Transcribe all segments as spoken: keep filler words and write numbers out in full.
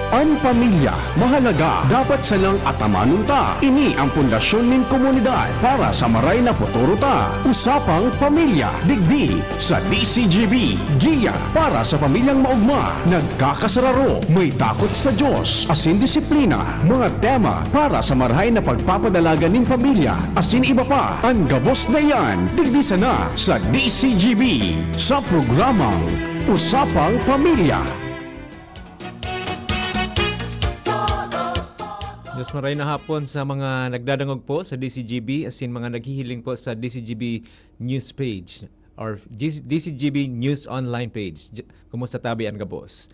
An pamilya mahalaga, dapat sanang atamanon ta. Ini ang pundasyon nin komunidad para sa maray na futuro ta. Usapang Pamilya, digdi sa D C G B. Giya para sa pamilyang maogma, nagkakasararo, may takot sa Diyos, asin disiplina. Mga tema para sa marahay na pagpapadalagan nin pamilya, asin iba pa. An gabos na iyan, digdi sana sa D C G B, sa programang Usapang Pamilya. Diyos maray na hapon sa mga nagdadangog po sa D C G B, asin mga naghihiling po sa D C G B news page or D C G B news online page. J-, kumusta tabi an gabos?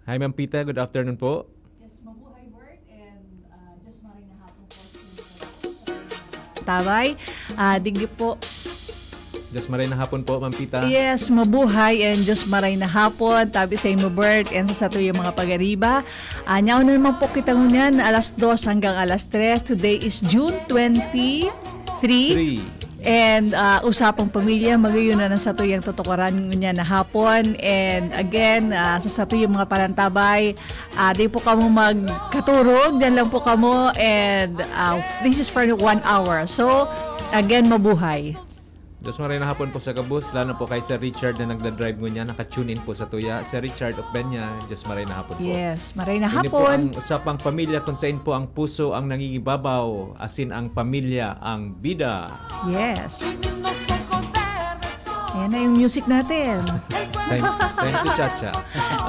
Hi, Ma'am Pita. Good afternoon po. Yes, mabuhay, Bert, and, ah, Diyos maray na hapon po sa inyo. Tabay, ah, digdi po. Diyos maray na hapon po, Ma'am Pita. Yes, mabuhay and Diyos maray na hapon. Tabi sa imo, Bert, and sa satuyang mga pagariba. Ah, nyaon na naman po kita ngunyan, alas dos hanggang alas tres. Today is June twenty-three. Three. And, ah, Usapang Pamilya, magayon na ang satuyang tutukaran ngunyan na hapon. And again, ah, sa satuyang mga panantabay, ah, di po kamo magkaturog, diyan lang po kamo. And, ah, this is for one hour. So, again, mabuhay. Diyos maray na hapon po sa gabos, lalo po kay Sir Richard na nagda-drive ngunyan, naka-tune in po sa tuya. Sir Richard of Benya, Diyos maray na hapon po. Yes, maray na Ini po hapon. Ang Usapang Pamilya kung saan po ang puso ang nangingibabaw, asin ang pamilya ang bida. Yes. Ayan na yung music natin. Thank, thank you, Chacha.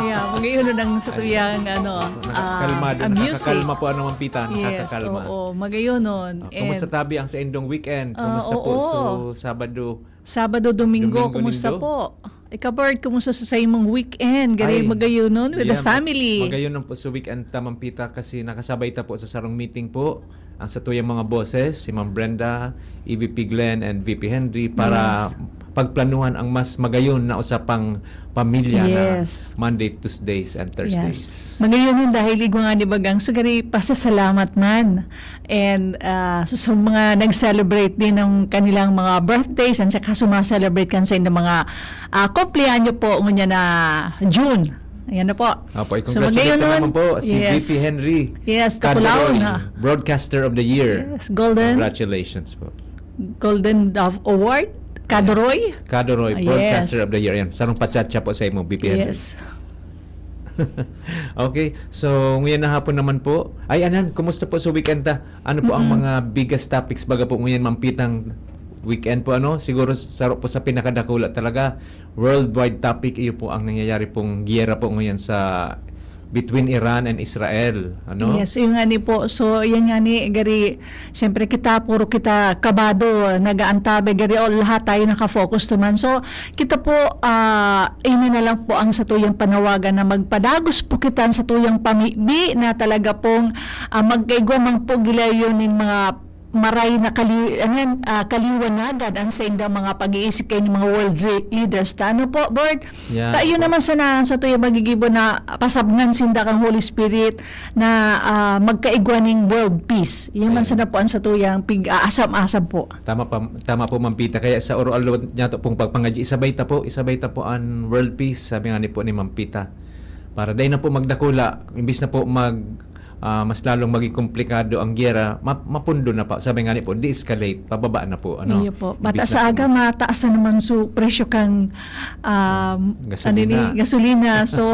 Yeah, magayon ang satuyang, ano, Nakakalma ah, din, ang music. Nakakakalma po, ano, Ma'am Pita, Yes, nakakakalma. Oo, magayon nun. Oh, kumusta And tabi ang sa indong weekend? Ah, Kumusta po? Oo. So, Sabado, Sabado, Domingo, Domingo, kumusta Nindo? Po? Ikaw, Bert, kumusta sa, sa imong weekend? Gari Ay, magayonon with the yeah, ma-, family. Magayonon po sa weekend ta, Ma'am Pita, kasi nakasabay ta po sa sarong meeting po ang satuyang mga bosses, si Ma'am Brenda, E V P Glenn, and V P Henry, para Yes. pagplanuhan ang mas magayon na usapang pamilya na Yes. Monday, Tuesdays, and Thursdays. Yes. Magayon yun dahil igwa nga ni bagang sugari, pasasalamat man. And, ah, so, sa mga nag-celebrate din ng kanilang mga birthdays, and saka sumaselebrate kan sa inyong mga, ah, kumpleanyo po, ngunyan na June. Ayan na po. Apo, So, i-congratulate magayon na naman nun. Po si Yes. V P Henry Yes, Takulaon, Cadoroy, ha? Broadcaster of the Year. Yes, Golden Congratulations po. Golden Dove Award, Kadoroy? Kadoroy, Ah, Broadcaster yes. of the Year. Ayan, sarong pachacha po sa imo, V P Henry. Yes. Okay, so ngayon na hapon naman po. Ay, anan, kumusta po sa weekend ta? Ano po ang Mm-mm. mga biggest topics baga po ngayon, Ma'am Pitang, weekend po, ano? Siguro saro po sa pinakadakula talaga, worldwide topic, iyo po ang nangyayari pong giyera po ngayon sa between Iran and Israel, ano? Yes, yun nga ni po. So, yan nga ni, gari, siyempre kita, puro kita kabado, nag-aantabe, gari, o lahat tayo nakafocus naman. So, kita po, ah, ini na lang po ang satuyang panawagan na magpadagos po kita sa tuyang pamibi na talaga pong, ah, magkaigwa man po gilayon nin mga maray na kali-, ano yan, ah, kaliwanagan ang saindang mga pag-iisip kayo ng mga world re-, leaders. Ta, ano po, Bert? Yeah, Tayo po. Naman sana ang satuyang magigibo na pasabngan sinda kang Holy Spirit na, ah, magkaigwa ning world peace. Yan man Ayan. Sana po ang satuyang pig-aasam-asam po. Tama pa, tama po, Ma'am Pita. Kaya sa oro-alo niya to pong pagpangadyi, isabay ta po, isabay ta po ang world peace, sabi nga ni po ni Ma'am Pita. Para dahil na po magdakula, imbis na po mag, ah, mas lalong maging komplikado ang giyera, ma-, mapundo na po. Sabi nga ni po, de-escalate, pababa na po, ano? Iyo po. Imbis Bata na sa po aga, mag- mataas na naman su presyo kang, um, Gasolina. Ano ni, gasolina. So,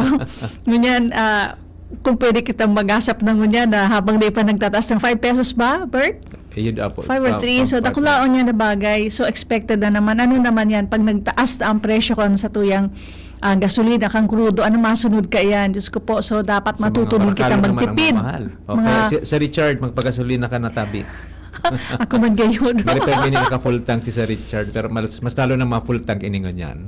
ngunyan, ah, kung pwede kitang magasap na ngunyan na habang di pa nagtataas ng five pesos ba, Bert? Ayun, apo. Five or Five, three. So, five, five. Dakulaon niya na bagay. So, expected na naman. Ano naman yan? Pag nagtaas na ang presyo kan sa tuyang, ah, gasolina, kang krudo, ano masunod ka yan? Diyos ko po. So, dapat Sa mga matuto din kita barkalo naman ang magtipid. Mamahal. O, Mga kaya si, si Richard, magpagasolina ka na, tabi. Ako man gayon. Ganito yung naka-full tank si Sir Richard, pero mas, mas lalo na mga full tank iningon yan.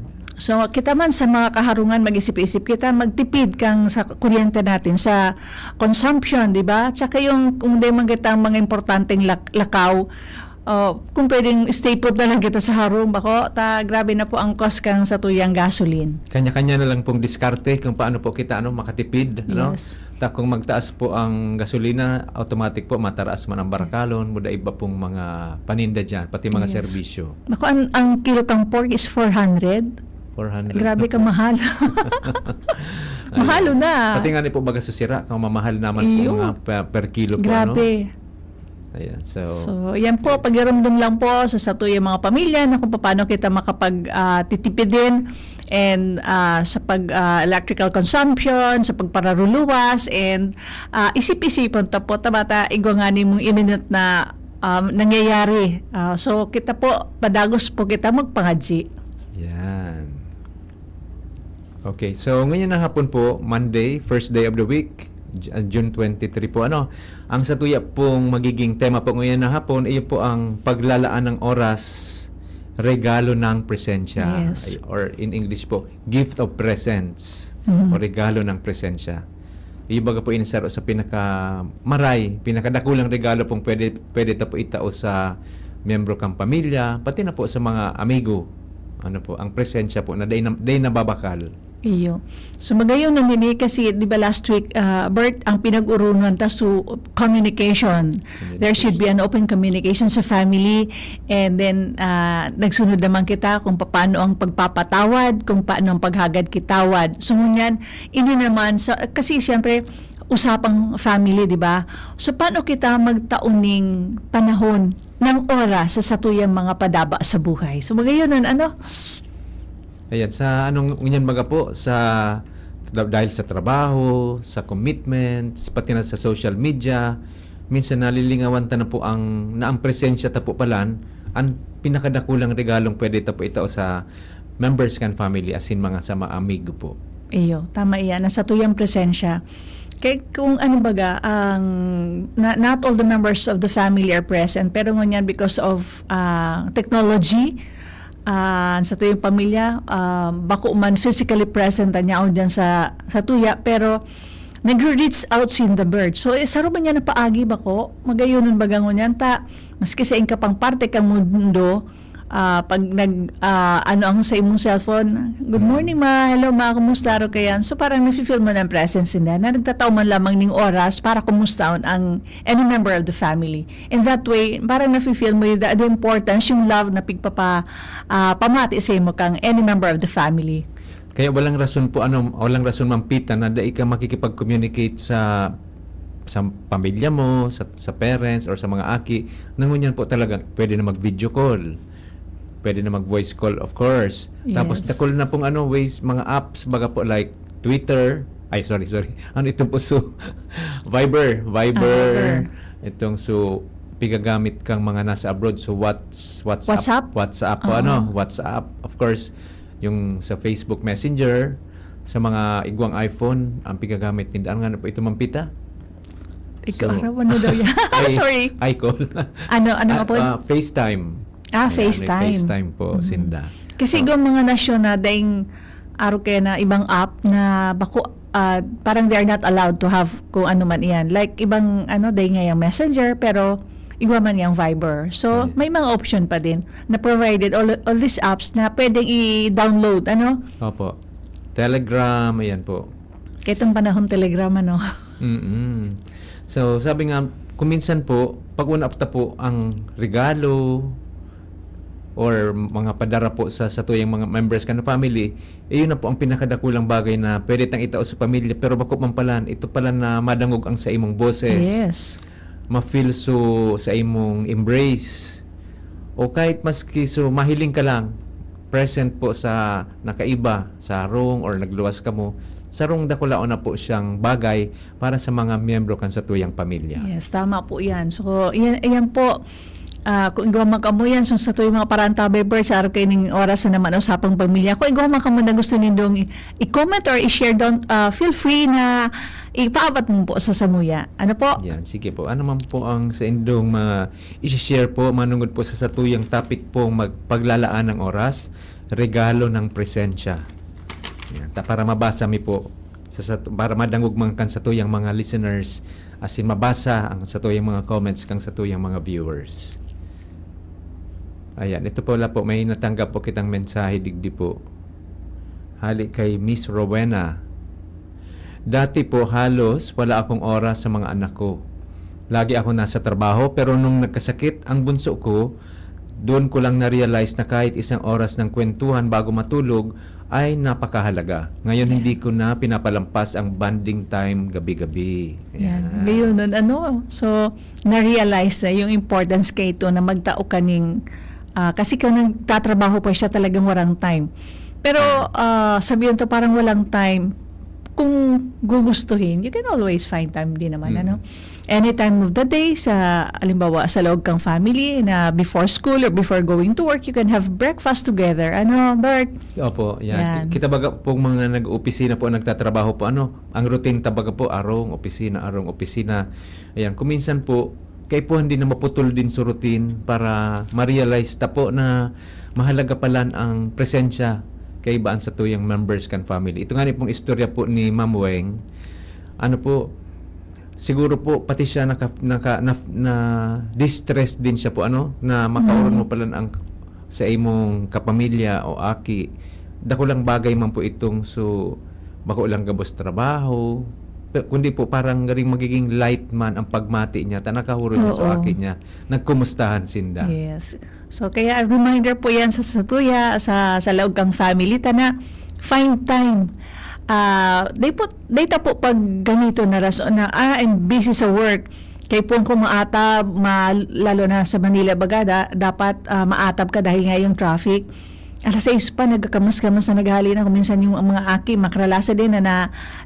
So, kita man sa mga kaharungan, mag-isip-isip kita, magtipid kang sa kuryente natin, sa consumption, di ba? Tsaka yung, kung di man kita ang mga importanteng lak-, lakaw, oh, kung pwedeng stay put na lang kita sa harong, bako, ta, grabe na po ang cost kang sa tuyang gasoline. Kanya-kanya na lang pong diskarte kung paano po kita, ano, makatipid, ano? Yes. Ta kung magtaas po ang gasolina, automatic po mataraas man ang barakalon, muda iba pong mga paninda diyan, pati mga Yes. serbisyo. Naku, ang, ang kilo kang pork is four hundred. Four hundred Grabe na ka po. Mahal. Mahalo Ayan. Na. Pati nga ni po baga susira, kung mamahal naman po Iyo. Nga per, per kilo po, ano? Grabe. Ayan, so, So, yan po, pagiramdam lang po sa satuyang mga pamilya na kung paano kita makapag ah, titipid din and ah, sa pag ah, electrical consumption, sa pagpararuluwas, and ah, isip-isipon ta po, tabata igwa nga nimong imminent na um, nangyayari. Ah, so, kita po, padagos po kita magpangadji. Yan. Okay, so ngayon na hapon po, Monday, first day of the week, J- uh, June twenty-three po. Ano, ang satuya pong magiging tema po ngayon na hapon, iyo po ang paglalaan ng oras, regalo ng presensya. Yes. Ay, or in English po, gift of presence. Mhm. O regalo ng presensya. Iyo baga po ini saro sa pinaka maray, pinakadakulang regalo pong pwede, pwede ta po itao sa miyembro kang pamilya, pati na po sa mga amigo. Ano po, ang presensya po na day na, day nababakal. Iyo. So, magayon na nini kasi, di ba, last week, ah, Bert, ang pinag-urunan ta, so, communication. There should be an open communication sa family. And then, ah, nagsunod naman kita kung paano ang pagpapatawad, kung paano ang paghagad kitawad. So, ngunyan, ini naman, sa, kasi siyempre, usapang family, di ba? So, paano kita magtao ning panahon ng oras sa satuyang mga padaba sa buhay? So, magayon nun, ano? Ayan, sa anong ngunyan baga po, sa da- dahil sa trabaho, sa commitments, pati na sa social media, minsan nalilingawan ta na po ang na ang presensya ta po palan ang pinakadakulang regalong pwede ta po itao sa members kan family, as in mga sa mga amigo po. Iyo, tama iyan. Nasa tuyang presensya. Kaya kung ano baga, ang, na, not all the members of the family are present, pero ngunyan because of ah, technology, ah, sa tuyang pamilya, ah, bako man physically present, tanya o dyan sa, sa tuya, pero nagre-reach out sinda, Bert. So, eh, saro man niya na paagi bako, magayonon baga ngunyan ta, maski sa ingka pang parte kang mundo, ah, pag nag, ah, ano ang sa imong cellphone, "Good morning, ma. Hello, ma. Kumusta ro kayan?" So, parang nafe-feel mo na ang presence nila na nagtatao man lamang ning oras para kumustaon ang any member of the family. In that way, parang nafe-feel mo yung the, the importance, yung love na pigpapa, ah, pamati sa imo kang any member of the family. Kaya walang rason po, ano, walang rason mampita na dai ka makikipag-communicate sa sa pamilya mo, sa, sa parents, or sa mga aki, na ngunyan po talaga pwede na mag-video call. Pwede na mag-voice call, of course. Tapos Yes. dakul na pong ano, ways, mga apps, baga po like Twitter, ay, sorry, sorry. Ano itong po, so, Viber, Viber, Ah, Viber. Itong, so, pigagamit kang mga nasa abroad, so what's WhatsApp, WhatsApp? WhatsApp po, Ah. Ano, WhatsApp, of course, yung sa Facebook Messenger, sa mga igwang iPhone, ang pigagamit nila. Ano nga na po ito, Mampita? Ikaw, So, araw, ano daw yan? Ay, Sorry. iCall. Ano, ano nga Ah, po? ah, FaceTime. Ah, Ayan, may FaceTime. FaceTime po, Mhm. Sinda. Kasi So, kung mga nasyon na dahil araw kaya na ibang app na bako, ah, parang they are not allowed to have kung ano man iyan. Like ibang ano, dahil nga yung Messenger, pero igwa man yung Viber. So, Ayan. May mga option pa din na provided all, all these apps na pwedeng i-download, ano? Opo. Telegram, ayan po. Itong panahon Telegram, ano? Mm. So, sabi nga, kung minsan po, pag-una ta po ang regalo or mga padara po sa satuyang mga members kan family, eh, yun na po ang pinakadakulang bagay na pwede tang itao sa pamilya. Pero bako man pala, ito pala na madangog ang sa imong boses. Yes. Ma-feel so sa imong embrace. O kahit maski so mahiling ka lang, present po sa nakaiba, sa harong or nagluwas kamo, sarong dakulaon na po siyang bagay para sa mga miyembro kan satuyang pamilya. Yes, tama po yan. So, yan, yan po, ah, kung igwa man kamo yan, so sa tuwing mga parantabay, Bert, sa araw kayo ning oras na naman usapang pamilya, kung igwa man kamo na gusto nindong i- i-comment or i-share doon, ah, feel free na ipaabot mo po sa samuya. Ano po? Yan, sige po. Ano man po ang sa indong mga i-share po, manungod po sa satuyang topic pong magpaglalaan ng oras, regalo ng presensya. Yan, ta, para mabasa mi po, sa, sa, para madangog man kan satuyang mga listeners, as in mabasa ang satuyang mga comments kang satuyang mga viewers. Ayan, ito po la po, may natanggap po kitang mensahe digdi po. Hali kay Miss Rowena. Dati po halos wala akong oras sa mga anak ko. Lagi ako nasa trabaho, pero nung nagkasakit ang bunso ko, doon ko lang na-realize na kahit isang oras ng kwentuhan bago matulog, ay napakahalaga. Ngayon, hindi ko na pinapalampas ang bonding time gabi-gabi. Yan. Ayan. Ngayon, nun, ano, so, na-realize na yung importance kay ito na magtao kaning, ah, kasi kung nagtatrabaho pa siya, talagang walang time. Pero, ah, sabihin to, parang walang time. Kung gugustuhin, you can always find time din naman, Mm. ano? Any time of the day, sa, halimbawa, sa loob kang family, na before school or before going to work, you can have breakfast together. Ano, Bert? Opo, yan. Yan. Ki-, kita baga pong mga nag-opisina po, nagtatrabaho po, ano, ang routine ta baga po, arong opisina, arong opisina. Ayan, kuminsan po, kaipuhan din na maputol din sa routine para ma-realize ta po na mahalaga pala ang presensya kay ibaan sa tuyang members kan family. Ito nga ni pong istorya po ni Ma'am Weng, ano po, siguro po pati siya naka, naka, na, na distress din siya po, ano, na makaoron mo pala ang sa imong kapamilya o aki, dakulang bagay man po itong, so, bako lang gabos trabaho, pe-, kundi po parang garing magiging light man ang pagmati niya, ta nakahuro niya sa Oo. aki niya, nagkumustahan sinda. Yes. So, kaya reminder po yan sa satuya, sa, sa laog kang family, ta na find time. Ah, day po, day ta po pag ganito na rason na, ah, I'm busy sa work. Kay po kung maatab, ma-, lalo na sa Manila baga, da-, dapat, ah, maatab ka dahil nga yung traffic. Alas sais pa, nagkakamas-kamas na naghahali na. Kung minsan yung mga aki, makralasa din na, na,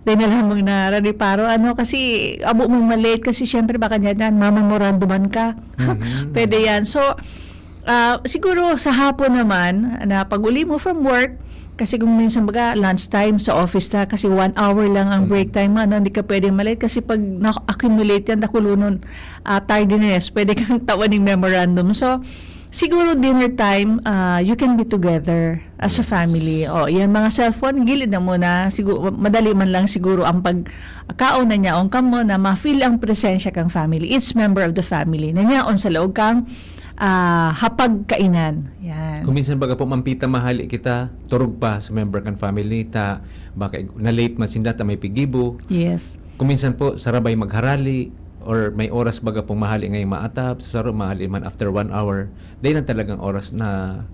din na lang mong narariparo. Ano, kasi abo mong malate kasi syempre baka niya dyan, mamamoranduman ka. Mhm. Pwede yan. So, ah, siguro sa hapon naman, na pag-uli mo from work, kasi kung minsan baga, lunch time sa office na, kasi one hour lang ang break time mo, ano, hindi ka pwede malate kasi pag na-accumulate yan, dakulonon, ah, tardiness, pwede kang tawan ng memorandum. So, siguro dinner time, ah, you can be together as a Yes. family. O, yan mga cellphone, gilid na muna. Siguro, madali man lang siguro ang pagkaon na niyaon kamo na ma-feel ang presensya kang family, each member of the family, na niyaon sa laog kang, ah, hapagkainan. Yan. Kung minsan baga po, mampita mahali kita, turog pa sa member kan family, ta baka ig-, na-late man sinda, ta may pigibo. Yes. Kung minsan po, sarabay magharali, or may oras baga pong mahali ngayong maatab, sa saro mahali man after one hour, dahil lang talagang oras na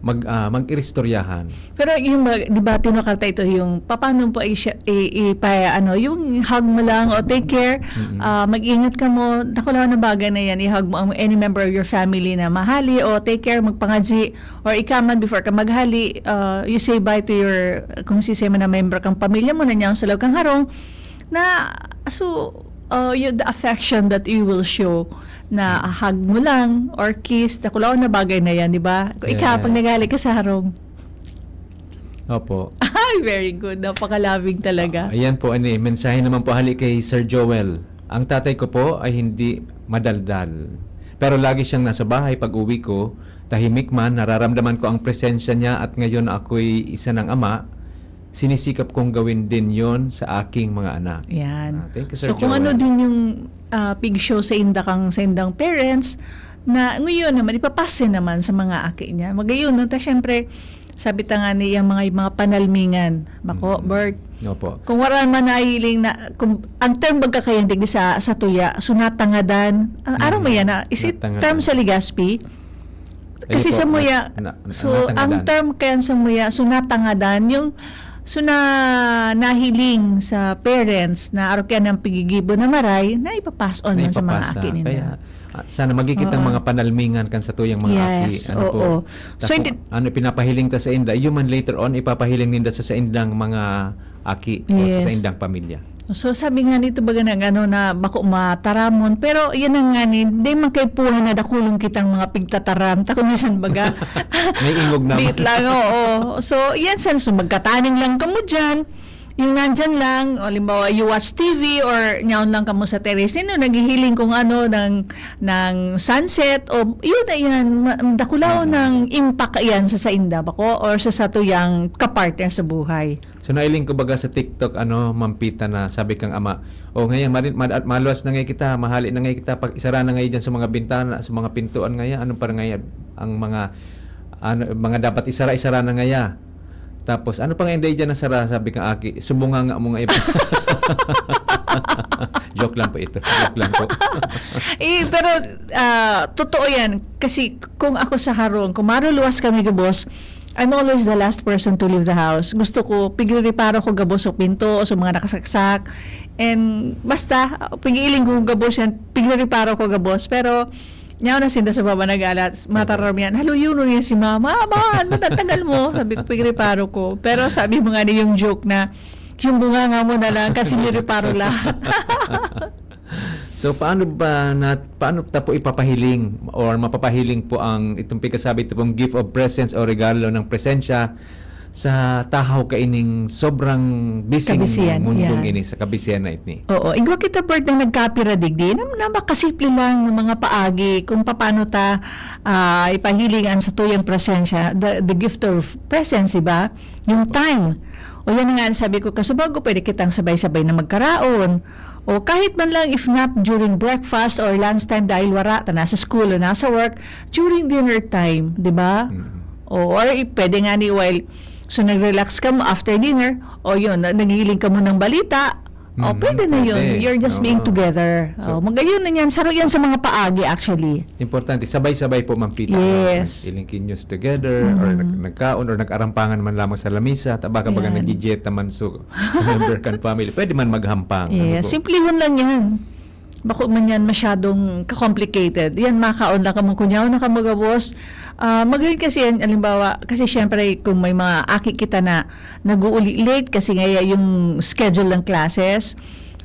mag, ah, mag-iristoryahan. Pero yung mga, di ba, tinukalta ito yung, paano po i-, i-, ipa-, ano, yung hug mo lang o take care, Mm-mm. ah, mag-ingat ka mo, dakulaw na bagay na yan, i-hug mo ang any member of your family na mahali o take care, magpangadji, or ikaw man before ka maghali, ah, you say bye to your, kung sisay man na member kang pamilya mo, na niya sa laog kang harong, na, so, uh, you, the affection that you will show, na hug mo lang or kiss, dakulaw na bagay na yan, di ba? Kung ikaw, pag Yes. naghali ka sa harong. Opo. Ay, very good. Napaka-loving talaga. Ayan po, ani, mensahe naman po hali kay Sir Joel. Ang tatay ko po ay hindi madaldal. Pero lagi siyang nasa bahay pag uwi ko, tahimik man, nararamdaman ko ang presensya niya at ngayon na ako'y isa ng ama, sinisikap kong gawin din yon sa aking mga anak. Yan. Ah, thank you, Sir So, kung ano Joel. din yung ah, pig show sa inda kang, sa indang parents, na ngayon naman, ipapase naman sa mga aki niya. Magayon, no? Ta, syempre, sabi ta nga ni yung mga, mga panalmingan, bako, Mm. Bert. Opo. Kung wala man nahiling na, kung, ang term baga kayan, digdi sa, sa tuya, so natangadan. Ang araw mo Mm. yan, na, is it Natangadan. term sa Legazpi? Ayun Kasi po, sa muya, na- na- so, natangadan. Ang term kayan sa muya, so natangadan, yung, so na, nahiling sa parents na arog yan ang pigigibo na maray, na ipapass on man sa mga Naipapasa. aki ninda. Kaya, ah, sana magigit ang Oo. mga panalmingan kan sa tuyang mga aki. Yes, Ano po? oo. Ta So, kung hindi ano pinapahiling ta sa inda, yun man later on, ipapahiling ninda sa, sa indang mga aki o sa, sa Yes. indang pamilya. So, sabi nga nito, baga nang ano, na bako mataramon, pero yan ang nga ni, di man kaipuhan na dakulong kitang mga pigtataram. Ta kung minsan baga, May ingog naman. Bit lang, oo. So, yan, san, so magkataning lang kamo dyan. Yung nandyan lang, o, halimbawa, you watch T V or nyaon lang kamo sa terrace, sino naghihiling kung ano ng, ng sunset, o yun na yan, ma- dakulaw Mm. ng impact yan sa sainda, bako, or sa satuyang kapartner sa buhay. So, nailing ko baga sa TikTok, ano, Ma'am Pita, na sabi kang ama, "Oh, ngayon, mari- mad- maluwas na ngayon kita, mahali na ngayon kita, pag isara na ngayon dyan sa mga bintana, sa mga pintuan ngayon, ano pa ngayon, ang mga, ano, mga dapat isara, isara na ngayon." Tapos, "Ano pa ngayon dahil dyan nasara?" Sabi kang aki, "Subunga nga mo nga iba." Joke lang po ito. Joke lang po. Eh, pero ah, totoo yan. Kasi kung ako sa harong, kung maruluwas kami gabos, I'm always the last person to leave the house. Gusto ko, pigrireparo ko gabos sa pinto o sa mga nakasaksak. And basta, pigiling ko gabos yan, pigrireparo ko gabos. Pero, nyaw na sinda sa baba nag-alat, mataram yan, "Haluyonon niya si mama, man, matatagal mo." Sabi ko, "Pigrireparo ko." Pero sabi mo nga ni yung joke na, "Yung bunga nga mo na lang kasi nireparo lahat." So, paano ba na, paano ta po ipapahiling or mapapahiling po ang itong pagkasabi ito pong gift of presence o regalo ng presensya sa tahaw kaining sobrang busy Kabisihan, mundong yeah. ini, sa kabisihan na ini? Oo, igwa kita, Bert, na nagkapira digdi, na, na makasimple lang ng mga paagi kung paano ta ah, ipahiling ang satuyang presensya, the, the gift of presence, di ba? Yung time. O yan na nga, sabi ko, kasubago, pwede kitang sabay-sabay na magkaraon. O kahit man lang, if not during breakfast or lunch time dahil wara, ta nasa school o nasa work, during dinner time, di ba? Mm. O, or i- pwede nga ni while, so nag-relax ka mo after dinner, o yun, na- nagiling ka mo ng balita, o Mm, pwede na yun. pwede. You're just Oo. being together. So- O, magayon na yan. Saro yan sa mga paagi, actually. Importante, sabay-sabay po, Ma'am Pita. Yes. Iling kinyos together, or Mhm. nag- nagkaon, or nag-arampangan man lamang sa lamisa. Ta baka baga Yan. nag-dieta man, so member kan family. Pwede man maghampang. Ano Yes. po? Simplihon lang yan. Bako man yan masyadong ka-complicated. Yan, makaon lang kamo kunyaw na kamo gabos. Ah, magayon kasi yan, halimbawa, kasi syempre kung may mga aki kita na nag-uuli late kasi nga yung schedule ng classes,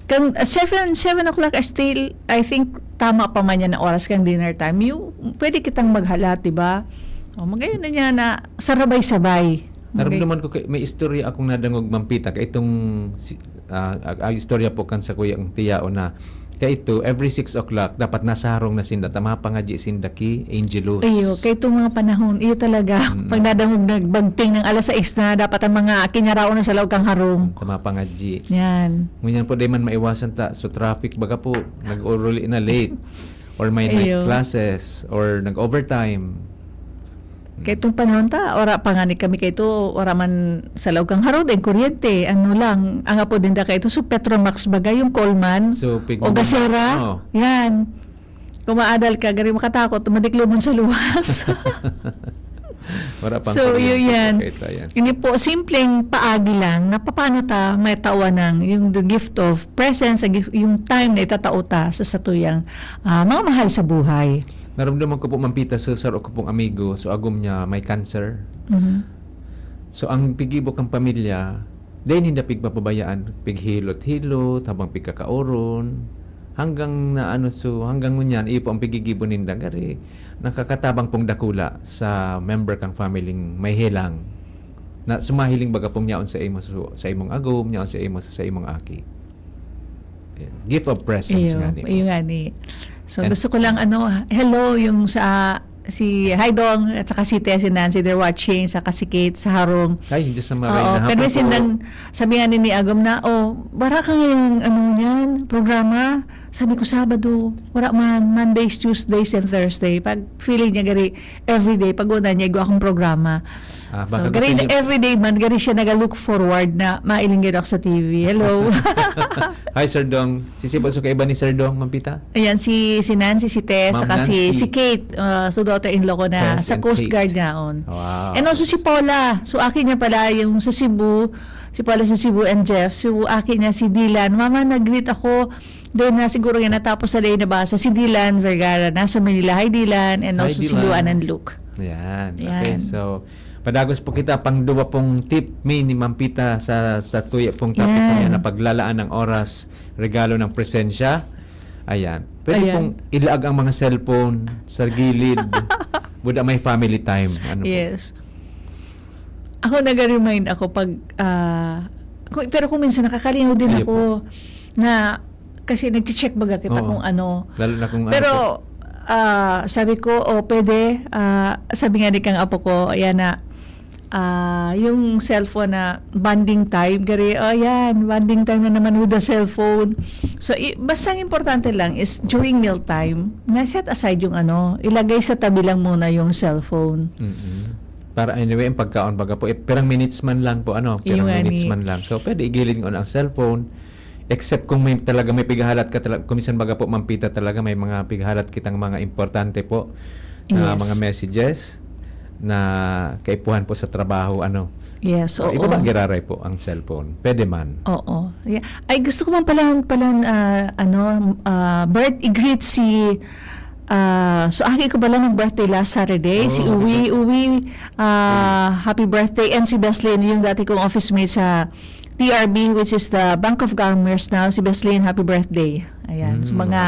kang seven, seven o'clock, still, I think, tama pa man yan na oras kang dinner time. Yung, pwede kitang maghalat, di ba? O, magayon na niya na sarabay-sabay. Okay. Naramdaman ko kay, may istorya akong nadangog, Ma'am Pita, kay itong si, ah, ah, istorya po kan sa kuya ang tiya o na kay ito, every six o'clock, dapat nasa harong na sinda, ta mapangadyi sinda ki Angelus. Iyo, kay itong mga panahon, iyo talaga, Mm. pag nadangog nagbagting ng alas sais na, dapat ang mga kinyaraon na sa laog kang harong. Ta mapangadyi. Yan. Ngunyan po, di man maiwasan ta. So, traffic, baga po, nag-uruli na late. Or may night Iyo. classes, or nag-overtime. Kay itong panahon ta, ora pa nga ni kami kay ito, ora man sa laog kang harong, din kuryente, ano lang, ang apo din da kay ito, so Petromax baga, yung Coleman, So, pig- o Gasera, Oo. yan. Kung maadal ka, gari makatakot, madiklomon sa luwas. Wala pang So, kuryente yun yan. po, kaya ito, yan. Hindi po, simpleng paagi lang na paano ta may tawanan yung the gift of presence, ang gift- yung time na itatao ta sa satuyang ah, mga mahal sa buhay. Naramdaman ko po, Ma'am Pita, so, saro ko pong amigo, so agom niya may cancer. Mhm. So, ang pigibo kang pamilya, dahil hindi pigpapabayaan, pighilot-hilot, habang pigkakaoron, hanggang na ano, so, hanggang ngunyan, iyo po ang pigigibo ninda. Gari, nakakatabang pong dakula sa member kang family may helang. Na sumahiling baga pong yaon sa imo, so, sa imong agom, yaon sa imo, sa imong aki. Ayan. Gift of presence Iyo, nga ni. iyo nga ni. So, And- gusto ko lang, ano, hello, yung sa, si Haidong, at saka si Tess, si Nancy, they're watching, sa Kasikit, sa Harong. Ay, Diyos na maray Oo, na pero hapon po. sindan, sabi nga ni, ni Agom na, "Oh, bara ka ngayong, ano niyan, programa?" Sabi ko, "Sabado, wala man, Mondays, Tuesdays, and Thursday." Pag feeling niya gari, everyday, pag una niya, igwa akong programa. Ah, So, baka gusto gari, niyo everyday man, gari siya nag-look forward na mailinggan ako sa T V. Hello. Hi, Sir Dong. Sisipo sa kaiba ni Sir Dong, Ma'am Pita? Ayan, si, si Nancy, si Tess, Ma'am saka si, Nancy. si Kate, uh, so daughter-in-law ko na Tess sa and Coast Kate. Guard niyaon. Wow. And also si Paula. So, aki niya pala yung sa Cebu. Si Paula sa Cebu and Jeff. So, aki niya si Dylan. Mama, nag-greet ako. Then, na siguro nga natapos na din nabasa. Si Dylan Vergara, nasa Manila. Hi, Dylan. And Hi, also si Dylan. Luan and Luke. Yan. Okay, Yan. so, padagos po kita pang duwa pong tip, mi ni Ma'am Pita sa, sa tuya pong topic Yan. niya na paglalaan ng oras, regalo ng presensya. Ayan. Pwede Ayan. pong ilaag ang mga cellphone sa gilid. Buda may family time. Ano po? Yes. Ako, nag-remind ako pag, ah, kung, pero kung minsan nakakalingaw din Ayun ako na, kasi nag-check baga kita Oo. kung ano. Lalo na kung ano Pero, po. ah, sabi ko, "O, pwede." Ah, sabi nga ni kang apo ko, ayan na, ah, yung cellphone na bonding time, gari, "O, yan, bonding time na naman with the cellphone." So, i- basta ang importante lang is during meal time, na set aside yung ano, ilagay sa tabi lang muna yung cellphone. Mm-mm. Para anyway, ang pagkaon baga po, eh, pirang minutes man lang po, ano, pirang Yung minutes ani. man lang. So, pwede igilid nga ang cellphone, except kung may talaga may pighahalat ka talaga, kung minsan baga po, Ma'am Pita, talaga may mga pighahalat kitang mga importante po na Yes. mga messages. na kaipuhan po sa trabaho, ano. Yes, O, oo. ibaba giraray po ang cellphone. Pwede man. Oo. Yeah. Ay, gusto ko man pala, pala ah, ano, ah, birth, i-greet si, ah, so, aki ko pala ng birthday last Saturday, Oh, si happy Uwi. birthday. Uwi, ah, happy birthday. And si Beslyn, yung dati kong office mate sa T R B, which is the Bank of Commerce now. Si Beslyn, happy birthday. Ayan. So, Mm. mga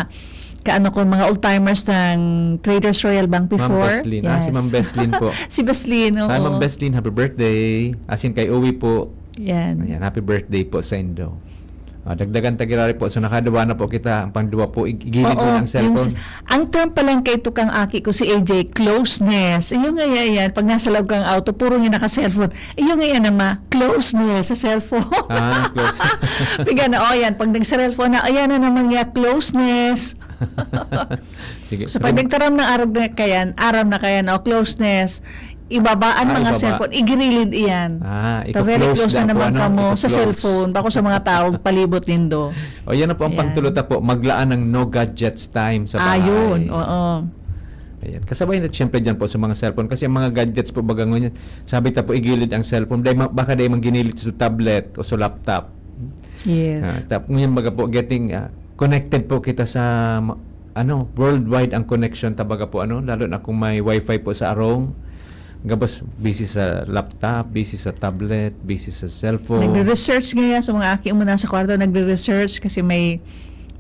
kaano ko, mga old-timers ng Traders Royal Bank Ma'am before. Beslyn. Ah, si Yes. Ma'am Beslyn po. Si Beslyn, oo. Hi, Ma'am Beslyn. Happy birthday. As in, kay Uwi po. Yan. Ayan, happy birthday po sa indo. Ah, dagdagan ta giraray po. So, nakaduwa na po kita. Ang pangduwa po, ig- igilid mo Oo, na ang cellphone. Ang term pa lang kay tukang aki ko, si A J, closeness. Iyo nga yan, yan. Pag nasa loob kang auto, puro nga naka-cellphone. Iyo nga yan, ama, closeness sa cellphone. Ah, close. Piga na, oh, yan. Pag nag-cellphone na, ayan na naman niya, closeness. Sige. So, pag nagtaram ng arog na kayan, aram na kayan, oh, closeness, ibabaan Ah, mga ibaba. Cellphone, igirilid iyan. Ah, Ta very iko-close close na na po, naman ano? kamo sa Iko-close. Cellphone, bako sa mga tao, palibot nindo. O, yan na po ang Ayan. pangtulo ta po. Maglaan ng no gadgets time sa bahay. Ayun, oo. Ayan. Kasabay na siyempre dyan po sa mga cellphone. Kasi ang mga gadgets po baga ngunyan, sabi ta po igilid ang cellphone. Dahil ma- baka dahil mang ginilit sa tablet o sa laptop. Yes. Ah, tap, ngayon baga po getting ah, connected po kita sa ma- ano, worldwide ang connection ta baga po ano, lalo na kung may wifi po sa arong. Gabos busy sa laptop, busy sa tablet, busy sa cellphone. Nagre-research ngaya sa mga aki mo nasa kwarto, nagre-research kasi may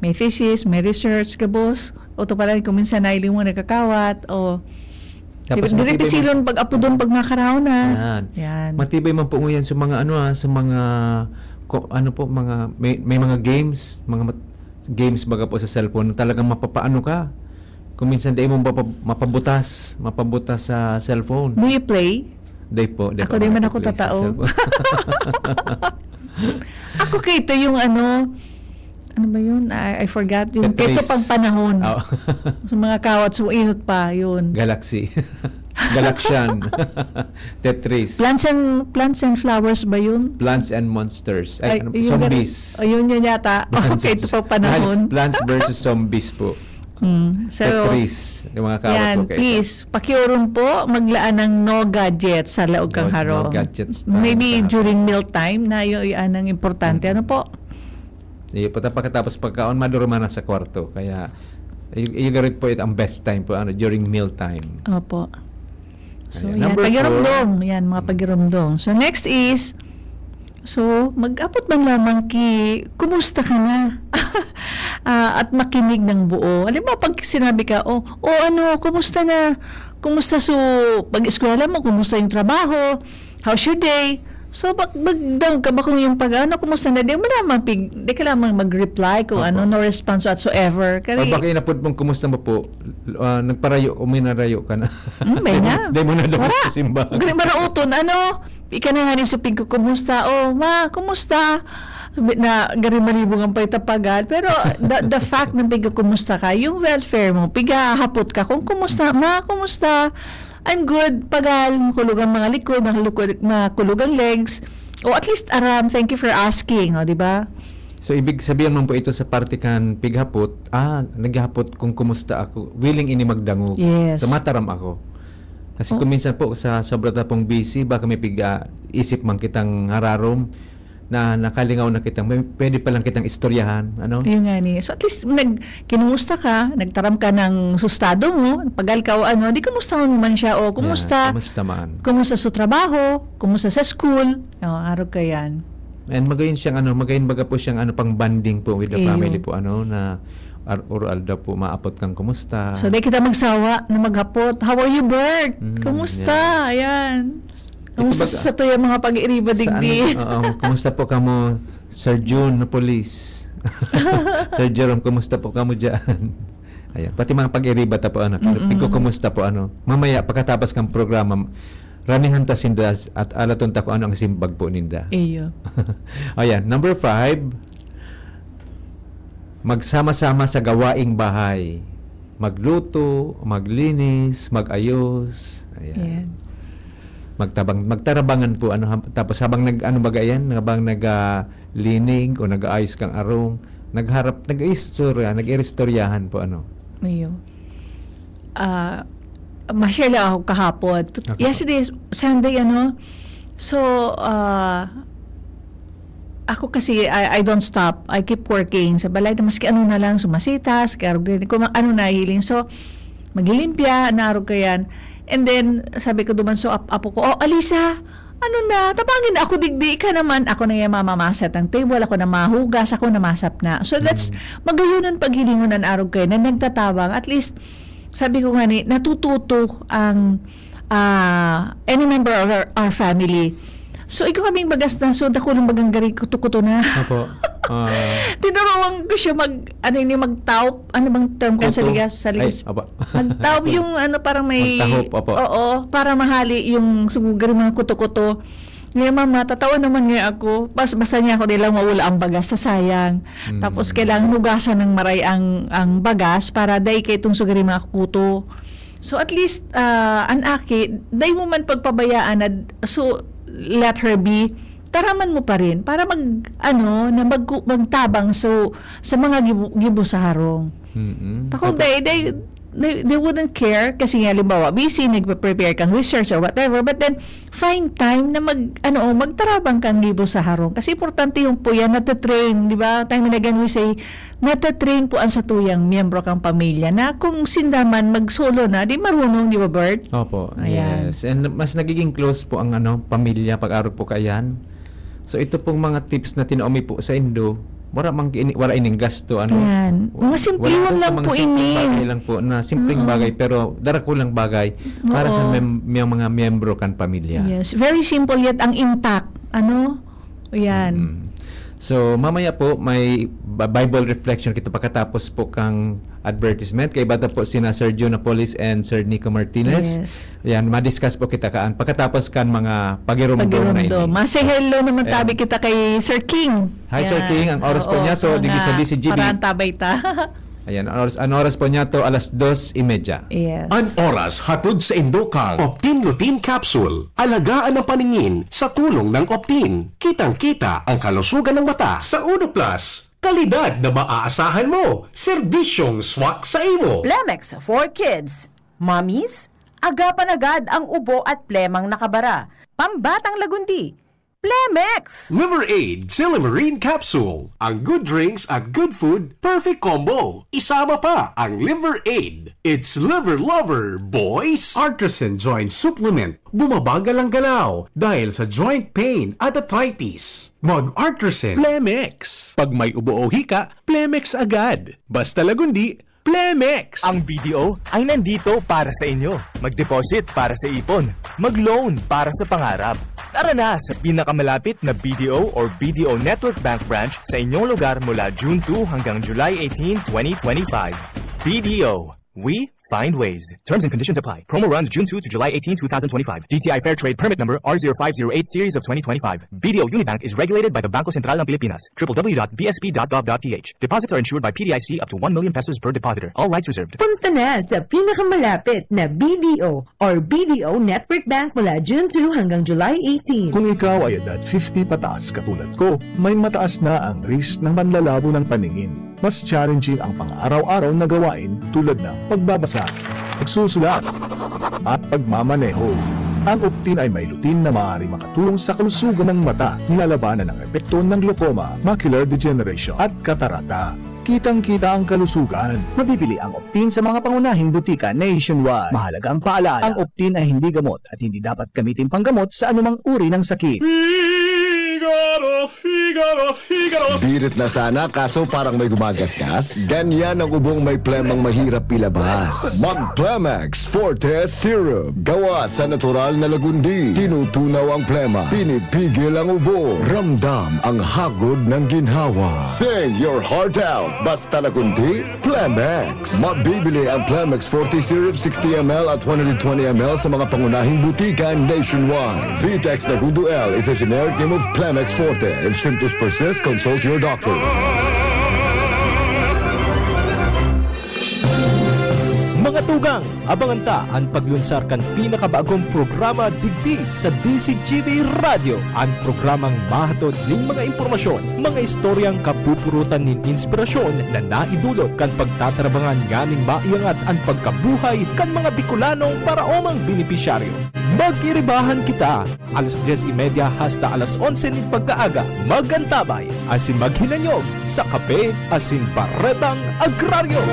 may thesis, may research, gabos. O to pala, kung minsan nailing mo nagkakawat, o Tapos diri matibay pisilon pag apudon pag makaraw na. Yan. Yan. Matibay man po ngayon sa mga ano ah, sa mga ko, ano po, mga may, may mga games, mga mat- games baga po sa cellphone na talagang mapapaano ka. Kung minsan dahil mo mapab- mapabutas, mapabutas sa cellphone. Do you play? Day po, day Ako po, di man mga ako play sa tatao. cellphone. Ako kay ito yung ano, ano ba yun? I, I forgot. Yung Tetris. Keto pag panahon. Oh. Sa mga kawat, so inot pa, yun. Galaxy. Galaxian. Tetris. Plants and Plants and Flowers ba yun? Plants and Monsters. Ay, Ay, ano, yung zombies. Galax- Ayun yun yata. Okay, ito pa panahon. Plants versus Zombies po. Mm. So, Tetris. Yung mga kawat yan, po kayo. Please, pakiurong po, maglaan ng no gadgets sa laog kang No- harong. No gadgets time Maybe sa harong. During meal time na yung, yan ang importante. Ano po? Iyo po, ta- pagkatapos pagkaon, maduruma na sa kwarto. Kaya, y- y- po ito ang best time po ano, during meal time. Opo. So, Ayan. yan. Number Pagirumdom. four. Yan, mga pagirumdom. So, next is, so, mag-apot man lamang ki, kumusta ka na? Ah, at makinig ng buo. Alam mo, pag sinabi ka, oh, oh ano, kumusta na? Kumusta so, pag-eskwela mo? Kumusta yung trabaho? How's your day? So, mag magdang ka ba kung yung pag-ano, kumusta na? Di mo lamang, pig, di ka lamang mag-reply kung Opo. ano, no response whatsoever. O Kari, baka inapod mong kumusta mo po, ah, nagparayo o may narayo ka na. Hmm, may na. Di mo na daw Wala. sa simbahan. Gali maraoton, ano? Ika na nga ni supig ko, kumusta? Oh, ma, kumusta? Sabi na, gari malibog ang paitapagal. Pero the, the fact na piga kumusta ka, yung welfare mo, piga hapot ka kung kumusta, ma, kumusta? I'm good, pagal, makulog ang mga likod, makulog, makulog ang legs. O at least, aram, thank you for asking, o, di ba? So, ibig sabihin man po ito sa parte kan pighapot, ah, naghapot kung kumusta ako, willing ini magdangog. Yes. So, mataram ako. Kasi Oh. kung minsan po, sa sobra ta pong busy, baka may pig-, ah, isip man kitang hararom na nakalingaw na kitang, may, pwede pa lang kitang istoryahan, ano? Ayun nga ni. So at least nag kinumusta ka, nagtaram ka ng sustado mo, pagal ka o ano, di kumusta mo naman siya o kumusta? Yeah, kumusta man? Kumusta sa trabaho? Kumusta sa school? O, arog ka yan. And magayon siyang ano, magayon baga po siyang ano, pang bonding po with the Iyo. family po, ano, na ar- or-aldaw po maapot kang kumusta. So, di kita magsawa na maghapot. How are you, Bert? Mm, Kumusta? Ayan. Ito Kumusta baga- sa tuya mga pag-iriba Sa digdi? ano, oo, kumusta po kamo, Sir June na police? Sir Jerome, kumusta po kamo dyan? Ayan. Pati mga pag-iriba ta po, ano, Mm-mm. pigko, kumusta po, ano? Mamaya, pagkatapos ng programa, ramihan ta sinda at alaton ta kung ano ang simbag po ninda. Iyo. Ayan, number five, magsama-sama sa gawaing bahay. Magluto, maglinis, mag-ayos. Ayan. Ayan. Magtabang, magtarabangan po, ano, hab- tapos habang nag, ano baga yan, habang nag, ah, linig o nag-aayos kang arong, nagharap, nag-istorya, nag-iristoryahan po, ano. Iyo. Ah, ma-share lang ako kahapon. Tut-, Okay po. Yesterday, Sunday, ano. So, ah, ako kasi, I, I don't stop. I keep working sa balay na maski ano na lang, sumasitas, kaya kung ano na hiling. So, maglilimpya, naarog ka yan. And then, sabi ko duman, so, ap-, apo ko, "Oh, Alisa, ano na, tabangin ako digdi ka naman." Ako na yung mamamasat ang table, ako na mahugas, ako na masap na. So, that's, Mm. magayunan paghilingon an arog kayo na nagtatabang. At least, sabi ko nga ni, natututo ang, ah, any member of our, our family. So, ikaw kaming bagas na, so, dakulang bagang gari, kuto-kuto na. Opo. Ah. Tinuruan ko siya mag, ano yun, yung magtawp. Ano bang term ka sa Kuto. Ligas? Sa Ay, Ligas? Opo. Magtawp yung, ano, parang may Magtahop, opo. Oo, para mahali yung sugugari, mga kuto-kuto. Ngayon, mama, tatawa naman nga ako. Bas-, basta niya ako nilang mawala ang bagas, sa sayang. Mm. Tapos, kailangan hugasan ng maray ang, ang bagas para dai kay itong sugari, mga kuto. So, at least, ah, an aki, dai mo man pagpabayaan na, so, let her be, taraman mo pa rin para mag, ano, na mag-, magtabang, so, sa mga gibo, gibo sa harong. Mm-mm. Ako, Tata- they, they, they, they wouldn't care kasi nga, halimbawa, busy, nagpe-prepare kang research or whatever, but then, find time na mag, ano, magtarabang kang gibo sa harong. Kasi importante yung puya, natatrain, di ba? Time and again, we say, natatrain po ang satuyang miyembro kang pamilya na kung sinda man magsolo na, di marunong, di ba, Bert? Opo, Ayan. yes. And mas nagiging close po ang, ano, pamilya pag-arog po kaiyan. So, ito pong mga tips na tinao mi po sa indo, wala mang ini-, wala ining gasto, ano? Yan. Mga Wala simplihon po sa lang mga po simpleng ini. bagay lang po, na simpleng Oo. bagay, pero darakulang bagay para sa Oo. mem-, mem-, mga miyembro kan pamilya. Yes. Very simple, yet ang impact, ano? Yan. Mm. So, mamaya po, may Bi-, Bible reflection kita pagkatapos po kang advertisement. Kaiba ta po sina Sir Joe Napoles and Sir Nico Martinez. Yes. Ayan, ma-discuss po kita kaan. Pagkatapos kan mga pagirumdom na Pagirumdom. ini. Ma-say hello naman Ayan. tabi kita kay Sir King. Hi, Sir Ayan. King. Ang oras po Oo, niya to, so digdi sa na D C G B. parang tabay ta. Ayan, ang oras, ang oras po niya to, alas dos y media. Yes. An oras hatod sa indo kang Optin Lutein Capsule. Alagaan ang paningin sa tulong ng Optin. Kitang-kita ang kalusugan ng mata. Sa Uno Plus, kalidad na maaasahan mo. Serbisyong swak sa imo. Plemex for kids. Mommies, agapan agad ang ubo at plemang nakabara. Pambatang lagundi. Plemex! Liver Aid Silymarin Capsule. Ang good drinks at good food, perfect combo. Isama pa ang Liver Aid. It's Liver Lover, boys! Artisan Joint Supplement. Bumabagal ang galaw dahil sa joint pain at arthritis. Mag-Artisan. Plemex. Pag may ubo o hika, Plemex agad. Basta lagundi, Plemex! Ang B D O ay nandito para sa inyo. Mag-deposit para sa ipon. Mag-loan para sa pangarap. Tara na sa pinakamalapit na B D O or B D O Network Bank branch sa inyong lugar mula June two hanggang July eighteen, twenty twenty-five. B D O, we find ways. Terms and conditions apply. Promo runs June two to July eighteen, two thousand twenty-five. D T I Fair Trade Permit Number R zero five zero eight Series of twenty twenty-five. B D O Unibank is regulated by the Bangko Sentral ng Pilipinas. W W W dot B S P dot gov dot P H. Deposits are insured by P D I C up to one million pesos per depositor. All rights reserved. Punta na sa pinakamalapit na B D O or B D O Network Bank mula June two hanggang July eighteen. Kung ikaw ay edad fifty pataas katulad ko, may mataas na ang risk ng panlalabo ng paningin. Mas challenging ang pang-araw-araw na gawain tulad ng pagbabasa, pagsusulat, at pagmamaneho. Ang Optin ay may lutein na maaaring makatulong sa kalusugan ng mata, nilalabanan ang epekto ng glaucoma, macular degeneration, at katarata. Kitang-kita ang kalusugan. Mabibili ang Optin sa mga pangunahing butika nationwide. Mahalagang paalala, ang Optin ay hindi gamot at hindi dapat gamitin panggamot sa anumang uri ng sakit. Figaro, Figaro, Figaro. Birit na sana, kaso parang may gumagasgas. Ganyan ang ubong may plemang mahirap ilabas. Mag Plemex Forte Syrup. Gawa sa natural na lagundi. Tinutunaw ang plema. Pinipigil ang ubo. Ramdam ang hagod ng ginhawa. Sing your heart out. Basta lagundi, Plemex. Mabibili ang Plemex Forte Syrup sixty M L at one hundred twenty M L sa mga pangunahing butika nationwide. Vitex Nagudo L is a generic name of Plemex Forte. If symptoms persist, consult your doctor. Mga Tugang, abangan ta an paglunsar kan pinakabagong programa digdi sa D Z G B Radyo, an programang mahatod nin mga impormasyon, mga istoryang kapupurutan nin inspirasyon na naidulot kan pagtatarabangan nganing maiangat an pagkabuhay kan mga Bicolanong paraomang benepisyaryo. Mag-iribahan kita! Alas dyes y media hasta alas onse nin pagkaaga, mag-antabay asin maghinanyog sa Kape asin Baretang Agraryo.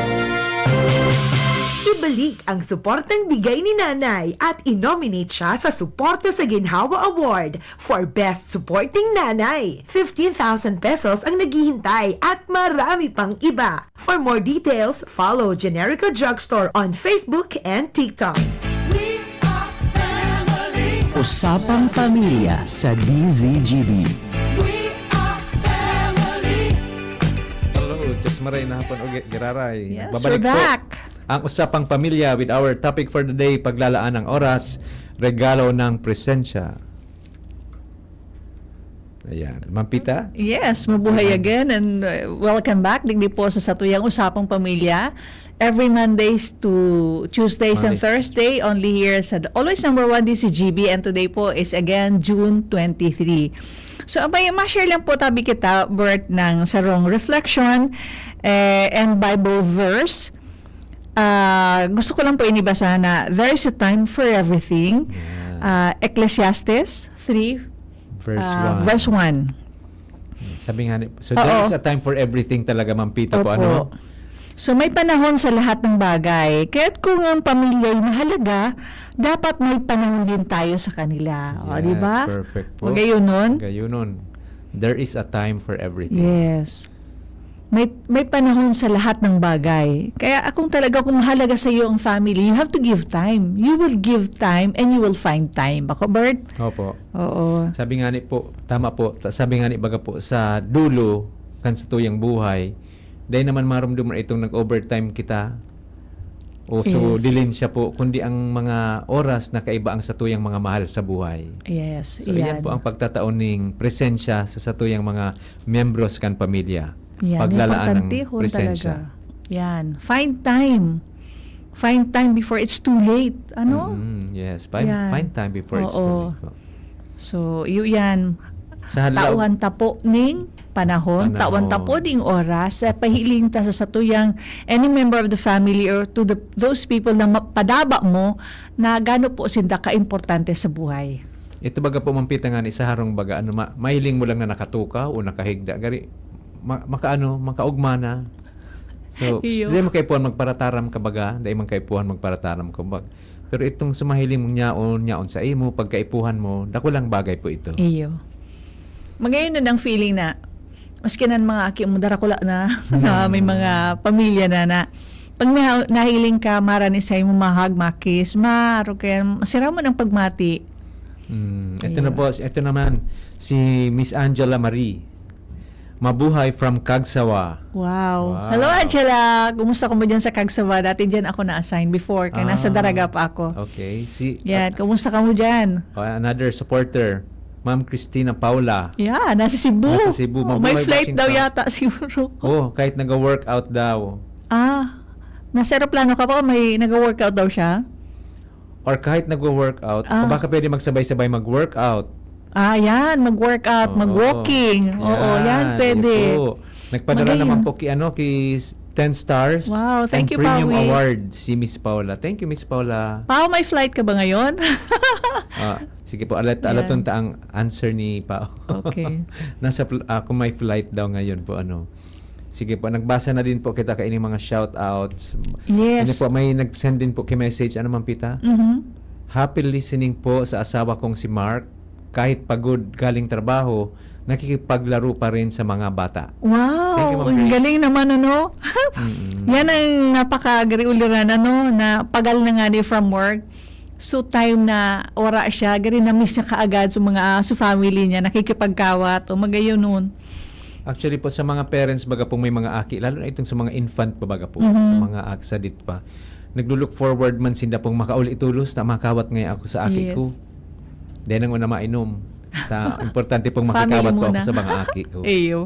Ibalik ang suportang bigay ni Nanay at i-nominate siya sa Suporta sa Ginhawa Award for Best Supporting Nanay. Fifteen thousand pesos ang naghihintay at marami pang iba. For more details, follow Generica Drugstore on Facebook and TikTok. We are family. Usapang Pamilya sa D Z G B. We are family. Hello, Diyos maray na hapon, Ugi, Giraray. Yes, Nagbabalik we're po back. Ang Usapang Pamilya with our topic for the day, paglalaan ng oras, regalo ng presensya. Ayan. Mampita? Yes, mabuhay again and uh, welcome back. Digdi po sa satuyang Usapang Pamilya. Every Mondays to Tuesdays and Mondays. Thursday, only here sa always number one D Z G B, and today po is again June twenty-three. So, abay, ma-share lang po tabi kita, Bert, ng sarong reflection eh, and Bible verse. Ah, gusto ko lang po inibasa na there is a time for everything. Yeah. Ah, Ecclesiastes three, Verse ah, one. Verse one. Sabi nga ni, so Oo. There is a time for everything talaga, Ma'am Pita, po, Opo. Ano? So, may panahon sa lahat ng bagay. Kaya't kung ang pamilya ay mahalaga, dapat may panahon din tayo sa kanila. O, di Yes, ba? Perfect po. Magayunon? Magayunon. There is a time for everything. Yes. May, may panahon sa lahat ng bagay. Kaya kung talaga, kung mahalaga sa iyo ang family, you have to give time. You will give time and you will find time. Bako, Bert? Opo. Oo. Sabi nga ni po, tama po, ta-, sabi nga ni baga po, sa dulo kan satuyang buhay, dai naman maromdom na itong nag-overtime kita. O so, Yes. dilin siya po, kundi ang mga oras na kaiba ang satuyang mga mahal sa buhay. Yes, So, iyan iyan. po ang pagtatao ning presensya sa satuyang mga miyembros kan pamilya. Yan, Paglalaan ng importante ho presensya. talaga. Yan. Find time. Find time before it's too late. Ano? Mm, yes. Find, Yan. find time before it's too Oo. late po. So, iyo yan. Sa halaw- Tauhan ta po ning panahon, Panahon. tauhan ta po ning oras, sa pahiling ta sa satuyang any member of the family or to the, those people na mapadaba mo na gano po sinda kaimportante sa buhay. Ito baga po, Ma'am Pita, nga ni sa harong baga, ano, ma-, mahiling mo lang na nakatukaw o nakahigda, gari, ma-, makaano, makaugma na. So, Iyo. dai man kaipuhan magparataram ka baga, dai man kaipuhan magparataram ka baga. Pero itong sumahiling mong yaon, yaon sa imo, pagkaipuhan mo, dakulang bagay po ito. Iyo. Magayon na ang feeling na, maski na ang mga aki mo, darakula na, na may Mm. mga pamilya na, na pag na-, nahiling ka, mara ni sa imo mahag, makis, maro kaya, sira mo ng pagmati. Mm, ito na Iyo. po, ito naman, si Miss Angela Marie. Mabuhay from Cagsawa. Wow. Wow. Hello, Angela. Kumusta ka mo dyan sa Cagsawa? Dati dyan ako na-assign before, kaya nasa Ah, Daraga pa ako. okay. Si, Yan, ah, kumusta ka mo dyan? Oh, another supporter, Ma'am Christina Paula. Yeah, nasa Cebu. Nasa Cebu. Oh, may Mabuhay, flight daw Washington. yata siguro. Oh, kahit nag-workout daw. Ah, nasa eroplano ka pa, may nag-workout daw siya? Or kahit nagwo-workout, Ah. baka pwede magsabay-sabay mag-workout. Ah, yan. Mag-workout, Oo. mag-walking. Oo, yan, Yan, pwede. yun po. Nagpadala Magayon. naman po ki, ano, ki s-, ten stars Wow, and thank you, premium Pawi. award si Miss Paula. Thank you, Miss Paula. Pao, may flight ka ba ngayon? Ah, sige po, alat-, Yan. alaton ta ang answer ni Pao. Okay. Nasa pl-, ah, kung may flight daw ngayon po, ano. Sige po, nagbasa na din po kita kaining mga shoutouts. Yes. Ano po, may nag-send din po ki message. Ano, Ma'am Pita? Mhm. "Happy listening po sa asawa kong si Mark. Kahit pagod galing trabaho, nakikipaglaro pa rin sa mga bata." Wow! Thank you, Ma'am Ang Grace. galing naman, ano? Mm-mm. Yan ang napakagariuliran, ano, na pagal na nga ni from work. So, time na wala siya, gari na-miss niya kaagad sa mga, ah, sa family niya, nakikipagkawat, o magayon nun. Actually po, sa mga parents, baga pong may mga aki, lalo na itong sa mga infant pa, baga po, Mhm. sa mga ak-, sadit pa, naglo-look forward man sinda pong makauli tolos na makawat ngaya ako sa aki Yes. ko. Dai na ngona mainom. Ta, importante pong Family makikawat po ako muna. sa mga aki ko. Iyo.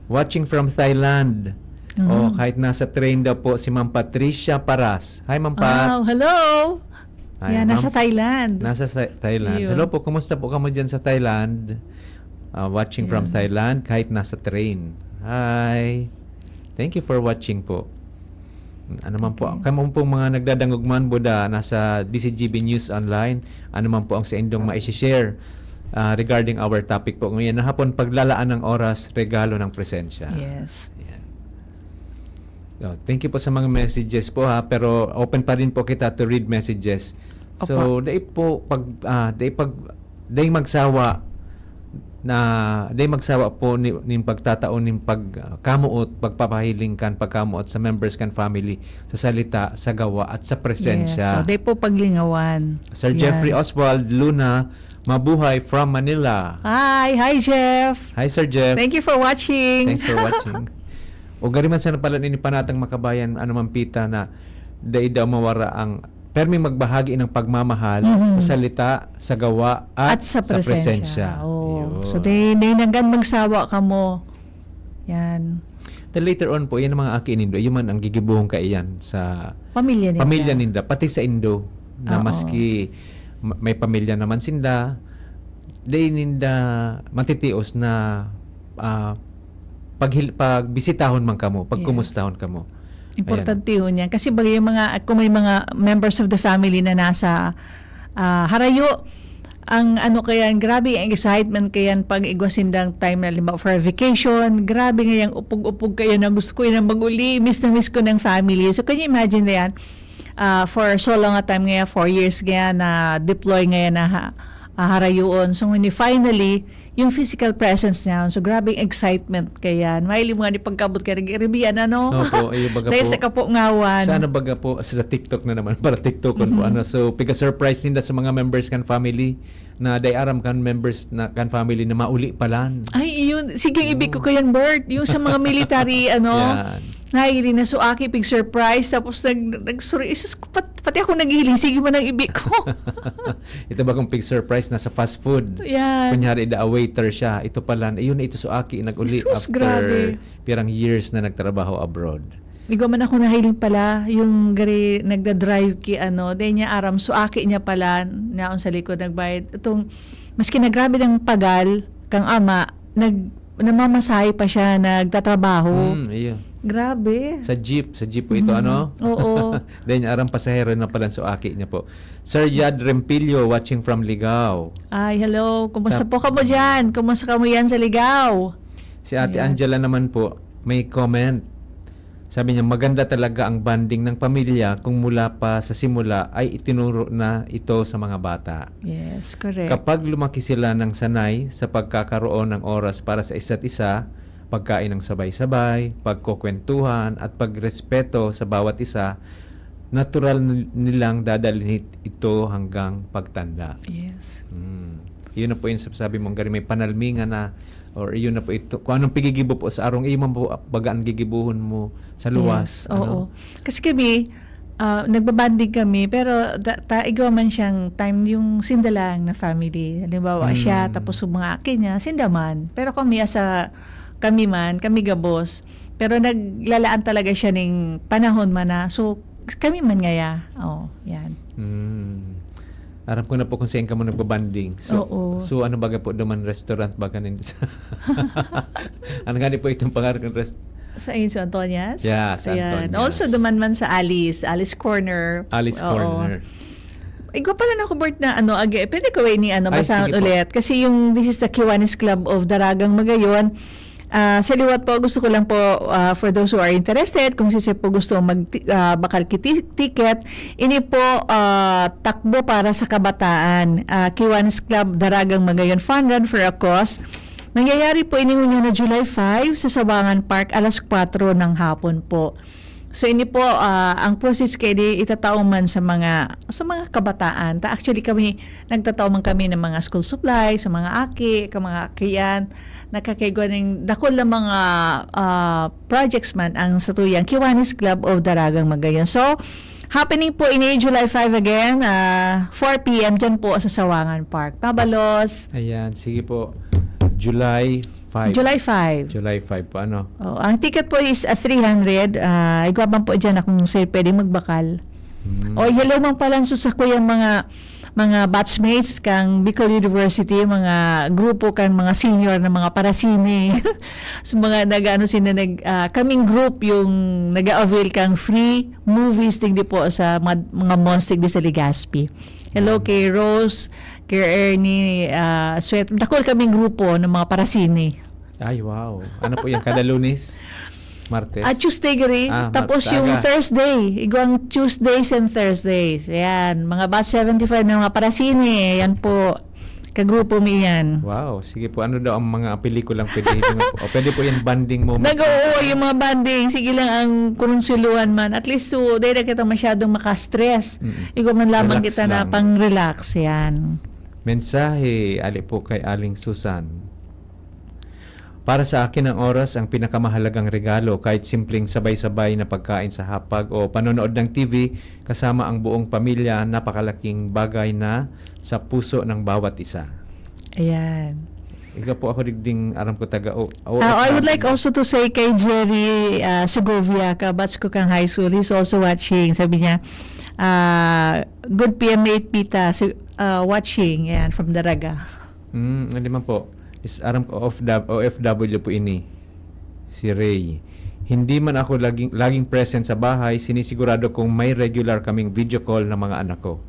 Watching from Thailand. Oh, kahit nasa train daw po si Ma'am Patricia Paras. Hi, Ma'am Pat. Wow, hello! Hi, Yan, nasa Ma'am. Thailand. Nasa sa- Thailand. Ayun. Hello po, kumusta po kamo dyan sa Thailand? Ah, watching from Ayan. Thailand, kahit nasa train. Hi. Thank you for watching po. Ano man po, Okay. kamo pong mga nagdadangog man, Buda, nasa D C G B News Online, ano man po ang sa indong maisi-share ah, regarding our topic po ngayon na hapon, paglalaan ng oras, regalo ng presensya. Yes. Ayan. Oh, thank you po sa mga messages po ha, pero open pa rin po kita to read messages. So, Opo. dai po pag ah, dai pag dai magsawa na dai magsawa po ni, nin pagtatao nin pag ah, kamuot, pagpapahiling kan pagkamuot sa members kan family, sa salita, sa gawa at sa presensya. Yes. So, di po paglingawan. Sir Yan. Jeffrey Oswald Luna, mabuhay from Manila. Hi! Hi, Jeff! Hi, Sir Jeff. Thank you for watching. Thanks for watching. O gari man sana pala ni panatang makabayan, ano man pita na dai daw mawara ang permi magbahagi ng pagmamahal Mhm. sa salita, sa gawa, at, At sa presensya. Oh. Yun. So, di, di nanggan magsawa kamo. Yan. Then later on po, yan ang mga aki nindo, yun man ang gigibuhon kaiyan sa Pamilya ninda. pamilya ninda, pati sa indo, na Oo. maski ma- may pamilya naman sinda, di ninda matitios na ah, paghil- pagbisitahon man kamo, pagkumustahon kamo. Importante yun yan. Kasi bagay yung mga, kung may mga members of the family na nasa ah, harayo, ang ano kaya, grabe ang excitement kaya pag igwa sindang time na halimbawa for a vacation, grabe nga yung upog-upog kaya na gusto ko yung mag-uli, miss na miss ko ng family. So can you imagine na yan? Ah, for so long a time nga, four years nga na deploy nga na ha, ah, harayoon. So when you finally, yung physical presence niya, so grabe yung excitement kaya. Mahiling mo nga ni pagkabot kaya nag-iribian, ano? Opo, iyo baga Dahil po. sa kapungawan. Sana baga po, sa TikTok na naman, para TikTokon po. Mhm. Ano? So, piga-surprise ninda sa mga members kan family na dai aram kan members na kan family na mauli palan. Ay, iyon. Sige, ibig ko kayan, Bert. Yung sa mga military, ano, Yan. nahiling na so aki, pig surprise. Tapos nag, nag sorry, isus, pat, pati ako naghihiling. Sige mo nang ibig ko. Ito ba kung pig surprise na sa fast food? Yan. Kunyari, da waiter siya. Ito pala, yun ito so aki, nag-uli Jesus, after grabe. pirang years na nagtrabaho abroad. Igwa man ako nahiling pala, yung gari nagda-drive ki ano, dahil niya aram, so aki niya pala, naon sa likod nagbayad. Itong, maski nagrabe ng pagal, kang ama, nag, namamasahe pa siya, nagtatrabaho. Hmm, iyo. Grabe. Sa jeep, sa jeep po ito, Mhm. ano? Oo. Then, arang pasahero na pala so aki niya po. Sir Yad Rempilio, watching from Ligao. Ay, hello. Kumusta Tap- po kamo dyan? Kumusta kamo yan sa Ligao? Si Ate Ayan. Angela naman po, may comment. Sabi niya, maganda talaga ang bonding ng pamilya kung mula pa sa simula ay itinuro na ito sa mga bata. Yes, correct. Kapag lumaki sila ng sanay sa pagkakaroon ng oras para sa isa't isa, pagkain ng sabay-sabay, pagkukwentuhan, at pagrespeto sa bawat isa, natural nil- nilang dadalhin ito hanggang pagtanda. Yes. Hmm. Yun na po yung sabi mong gari, may panalmingan na, or yun na po ito, kung anong pigigibo po sa arong, iyo man po baga ang gigibuhon mo sa luwas. Yes, oo. Kasi kami, ah, nagbabanding kami, pero da, ta, igwa man siyang time yung sinda lang na family. Halimbawa, Hmm. siya, tapos yung mga aki niya, sinda man. Pero kami, asa, kami man, kami gabos. Pero naglalaan talaga siya ning panahon man na, so, kami man ngaya. Oh, yan. Hmm. Aram ko na po kung saan kamo nagbabanding. So, Oo. so ano baga po duman restaurant baga nin... ano nga po itong pangalan ng rest... Sa Inso Antonias? Yeah, sa Ayan. Antonias. Also, duman man sa Alice, Alice Corner. Alice Oo. Corner. Igwa pala na ako, Bert, na ano, ag-, pwede ko ini, ano, Ay, basahon sige po. Ulit. Kasi yung, this is the Kiwanis Club of Daragang Magayon. Ah, sa liwat po, gusto ko lang po, ah, for those who are interested, kung sisir po gusto mag, ah, bakal ki ti-, ticket, ini po, ah, takbo para sa kabataan. Ah, Kiwanis Club, Daragang Magayon Fun Run for a Cause. Nangyayari po ini ngunyan na July five sa Sawangan Park, alas kwatro ng hapon po. So, ini po, ah, ang proceeds kay di itatao man sa mga, sa mga kabataan. Ta, actually, kami, nagtatao man kami ng mga school supply sa mga aki, ka mga akian, nakakaigwa ng dakul na mga, ah, projects man ang satuyang Kiwanis Club of Daragang Magayon. So, happening po ini July five again, ah, four P M dyan po sa Sawangan Park. Mabalos! Ayan, sige po. July Five. July five. July five po, ano? Oh, ang ticket po is ah, three hundred. Ah, igwa man po dyan akong sir pwede magbakal. Hmm. O, hello man pala sa sakuyang mga mga batchmates kang Bicol University, mga grupo kan mga senior na mga parasine. So, mga nag-ano sila, nag, ah, kaming group yung nag-avail kang free movies digdi po sa mga, mga malls digdi sa Legazpi. Hello kay Rose, kay Ernie, ah, Sweat. Dakol kaming grupo ng mga parasine. Ay, wow. Ano po yan? Kada Lunes? Martes? Ah, Tuesday gari. Ah, Tapos Martes. Yung Aga. Thursday, igwang Tuesdays and Thursdays. Ayan, mga batch seventy-five na mga parasine. Ayan po, kagrupo mi yan. Wow. Sige po, ano daw ang mga pelikulang pwede? O pwede po yan bonding moment? Nag-oo, yung mga bonding. Sige lang ang kurunsiluhan man. At least, so, dahil na kita masyadong makastress. Mm. Igwa man lamang Relax kita na lang. pang-relax. Yan. Mensahe, ali po kay Aling Susan. Para sa akin, ang oras ang pinakamahalagang regalo. Kahit simpleng sabay-sabay na pagkain sa hapag o panonood ng T V kasama ang buong pamilya, napakalaking bagay na sa puso ng bawat isa. Ayan. Ikaw po, ako digding aram ko taga o, o Ah, I would like also to say kay Jerry ah, Segovia, kabats ko kang high school, he's also watching. Sabi niya, ah, good P M eight Pita, so, ah, watching, yan, from Daraga. Mm, hindi man po. Is aram ko of the O F W po ini. Si Ray. Hindi man ako laging, laging present sa bahay, sinisigurado kong may regular kaming video call ng mga anak ko.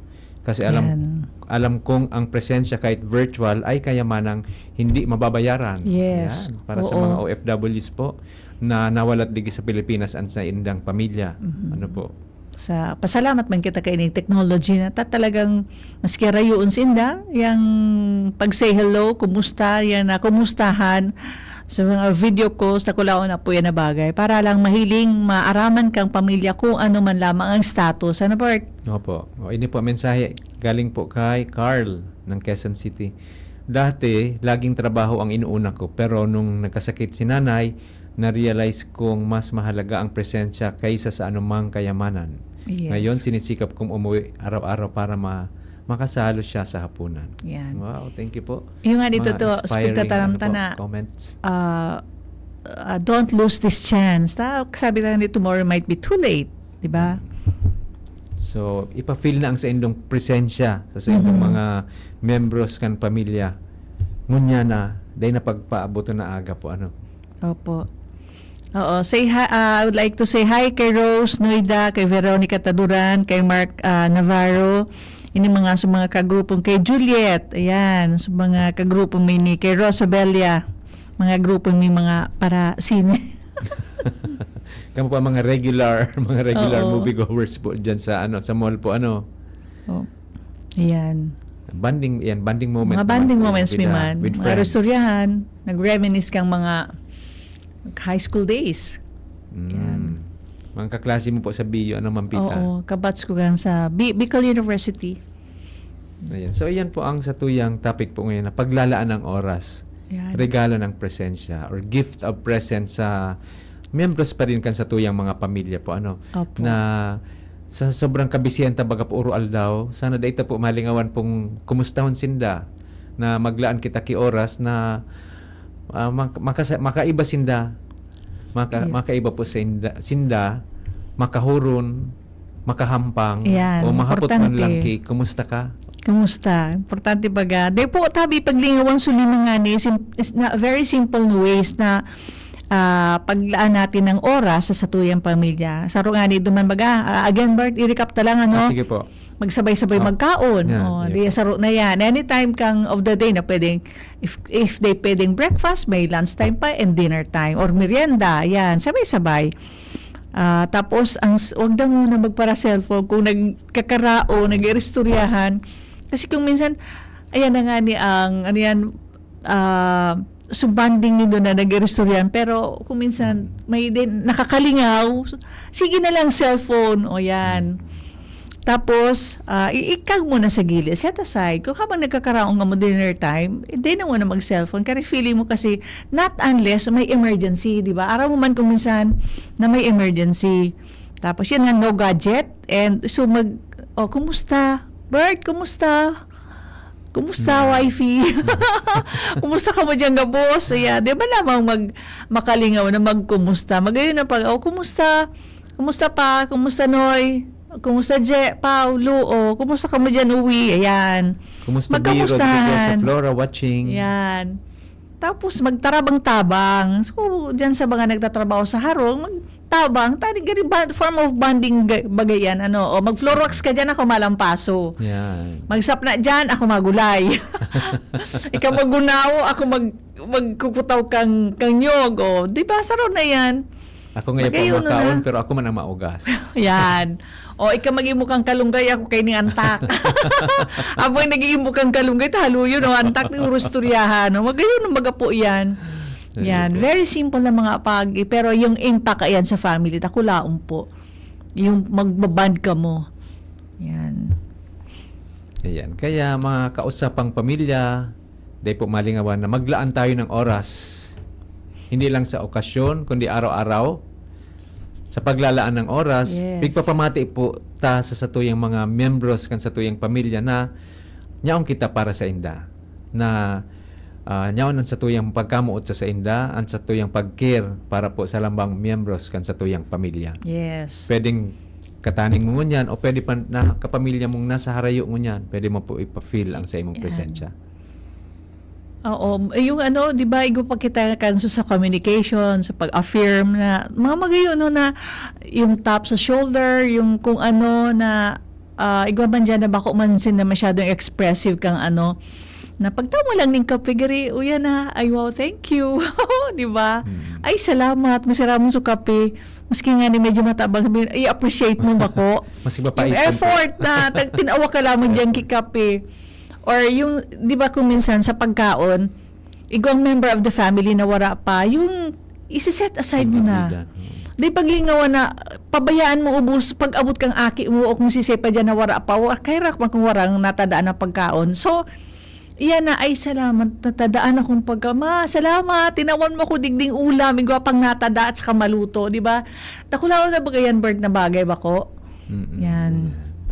Kasi alam Yan. alam kong ang presensya kahit virtual ay kayamanang hindi mababayaran. Yes. Yan. Para sa Oo. Mga O F Ws po na nawalat digi sa Pilipinas ang sa indang pamilya. Mhm. Ano po? Sa pasalamat man kita kay ning technology na ta talagang maski rayoon sinda, yang pag-say hello, kumusta, yan na kumustahan sa mga video calls, sa kulaon na po yan na bagay. Para lang mahiling, maaraman kang pamilya kung ano man lamang ang status. Ano, Bert? Opo. O, ini po ang mensahe galing po kay Carl ng Quezon City. Dati, laging trabaho ang inuuna ko, pero nung nagkasakit si nanay, na-realize kong mas mahalaga ang presensya kaysa sa anumang kayamanan. Yes. Ngayon, sinisikap kong umuwi araw-araw para ma- makasalo siya sa hapunan. Yan. Wow, thank you po. Yung nga dito Mga to, inspiring, pagtataram ano po, ta na, comments. ah, ah, don't lose this chance. Ta, sabi lang ni tomorrow might be too late, di ba? So, ipa-feel na ang sa indong presensya sa, sa indong Mhm. mga membros kan pamilya. Ngunya na, dahil na pagpaabot na aga po, ano? Opo. Oo, say hi, ah, I would like to say hi kay Rose Noida, kay Veronica Taduran, kay Mark ah, Navarro, ini mga sa mga kagrupong kay Juliet, ayan, sa mga kagrupong may ni kay Rosabella, mga grupong may mga para sine. Kamo po ang mga regular, mga regular Oo. Moviegoers po dyan sa, ano, sa mall po, ano? Oh. Ayan. Bonding, yan, bonding moment Mga naman bonding po yan moments with, mi uh, man. with Mga friends. restoryahan, nag-reminisce kang mga high school days. Mm. Yan. Mga kaklase mo po sa B U, ano, Ma'am Pita? Oo, kabats ko gang sa Bi- Bicol University. Ayan. So, yan po ang satuyang topic po ngayon na paglalaan ng oras. Yan. Regalo ng presensya or gift of presence sa miyembros pa rin kan satuyang mga pamilya po, ano, Opo. na sa sobrang kabisihan ta baga po uro aldaw, sana dai ta po malingawan pong kumustahon sinda, na maglaan kita ki oras na ah, mak- makasa- makaiba sinda, maka- Iya. makaiba po sinda, sinda, makahuron, makahampang, Yan, o mahapot man importante. Lang ki, kumusta ka? Kumusta? Importante baga. Di po, tabi, paglingawan suli mga ni, sim- is na, very simple ways na ah, paglaan natin ng oras sa satuyang pamilya. Saro nga ni duman baga, ah, again, Bert, i-recap ta lang, ano? Ah, sige po. Magsabay-sabay Ah, magkaon. yan, Oh, yan di po. Saro na yan. Anytime kang of the day na pwedeng, if, if they pwedeng breakfast, may lunch time pa and dinner time or merienda. Yan, sabay-sabay. Ah, tapos, ang, s- wag na muna magpara-cellphone kung nagkakarao, nag-iristoryahan. Kasi kung minsan, ayan na nga ni ang, ano yan, ah, so bonding nindo na nag-iristoryahan. Pero kung minsan, may din, nakakalingaw, sige na lang cellphone, o yan. Tapos, ah, i- ikaw muna sa gilid, set aside. Kung habang nagkakaraong nga mo dinner time, eh, di na muna mag-cellphone. Kaya feeling mo kasi, not unless may emergency, di ba? Araw mo man kung minsan na may emergency. Tapos yun nga, no gadget. And so mag, oh, kumusta? Bert, kumusta? "Kumusta, Mm. wifey? Kumusta ka mo diyan gabos?" Ayan, di ba lamang mag-, makalingaw na magkumusta? Magayon na pag, "Oh, kumusta? Kumusta pa? Kumusta, Noy? Kumusta, Je, Pau, Lu? Oh, kumusta ka mo diyan, uwi?" Ayan. Kumusta, Biro, Magkamustahan. Rodriguez, sa Flora, watching? Yan. Tapos magtarabang-tabang. So, diyan sa mga nagtatrabaho sa harong, magtabang, tani gani ba, form of bonding ga-, bagay yan, ano, o mag-floor wax ka diyan, ako malampaso. Yan. Magsapna diyan, ako magulay. Ikaw magunaw, ako mag-, magkukutaw kang, kang nyog, o, di ba? Saro na yan. Ako ngayon po Magayon na makaon, na. pero ako man ang maugas. Yan. O, ikaw mag-imo kang kalunggay, ako kay ni antak. Abang nag-iimo kang kalunggay, tahaluyon, o, antak ni urusturyahan. O, magayon ang magapo yan. Very Yan. good. Very simple na mga pag-, pero yung impact, ayan, sa family, takulaon po. Yung magbaband ka mo. Yan. Ayan. Kaya, mga kausapang pamilya, dai po malingawan na maglaan tayo ng oras. Hindi lang sa okasyon, kundi araw-araw. Sa paglalaan ng oras, Yes. pigpapamati po ta sa satuyang mga miyembros kan satuyang pamilya na nyaon kita para sa inda. Na, ah, nyaon ang satuyang pagkamoot sa sainda, ang satuyang pag-care para po sa lambang miyembros kan satuyang pamilya. Yes. Pwedeng kataning mo ngunyan o pwede pa na kapamilya mong nasa harayo ngunyan, pwede mo po ipa-feel ang sa imong Yan. presensya. Oo, eh, yung ano, di ba, igwa pa kita kan sa, sa communication, sa pag-affirm na, mga magayon, no, na yung tap sa shoulder, yung kung ano na, ah, igwa man dyan na bako man sin na masyadong expressive kang ano, na pagtao mo lang ning kape, gari, "Uya na, ay wow, thank you." Di ba? Mm. "Ay, salamat, masira mo sa kape." Maski nga ni medyo matabang, sabihin, i-appreciate mo bako. Mas iba pa Yung ipon ko. effort na, tag-, tinawa ka lamang Sa dyan effort. kay kape. Or yung, di ba kung minsan sa pagkaon, igwang member of the family na wara pa, yung isi-set aside mo na. Pag-ibig na, oo. Di paglingawan na, pabayaan mo ubos, pag-abot kang aki mo o kung sisay pa dyan na wara pa, wa-, kaya rak man kung warang natadaan na pagkaon. So, iyan na, "Ay, salamat, natadaan akong pagka-, ma, salamat, tinawan mo ko digding ulam, igwa pang natada at saka maluto," di ba? Takulaon na ba yan, Bert, na bagay bako? Mm-mm. Yan.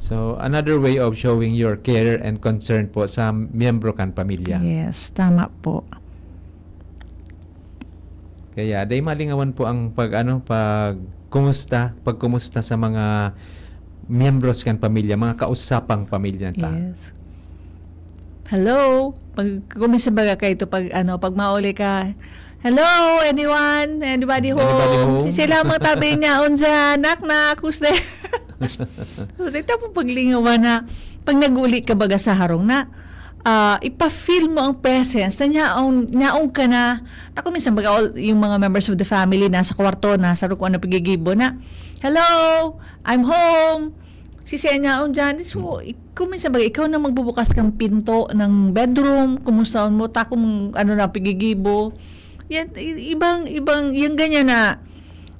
So, another way of showing your care and concern po sa miyembro kan pamilya. Yes, tama po. Kaya, dai malingawan po ang pag, ano, pag kumusta, pagkumusta sa mga miyembros kan pamilya, mga kausapang pamilya ta. Yes. Hello? Pag, kung minsan baga kayo to, pag, ano, pag mauli ka, "Hello, anyone? Anybody home?" Anybody home? Si sila mga tabi niya, "Unsa, nak, nak, who's there?" So, dito po paglingawan na, pag nag-uli ka baga sa harong na, ah, ipa-feel mo ang presence na nyaong, nyaong ka na. Ako minsan, baga, all, yung mga members of the family nasa kwarto, nasa rukuan na pigigibo na, "Hello, I'm home." Si Senya, "Oh, Janice, oh, ik-, kung minsan baga, ikaw na magbubukas kang pinto ng bedroom, kumustaon mo, ta kung ano na, pigigibo." Yan, i-, ibang, ibang, yung ganyan na,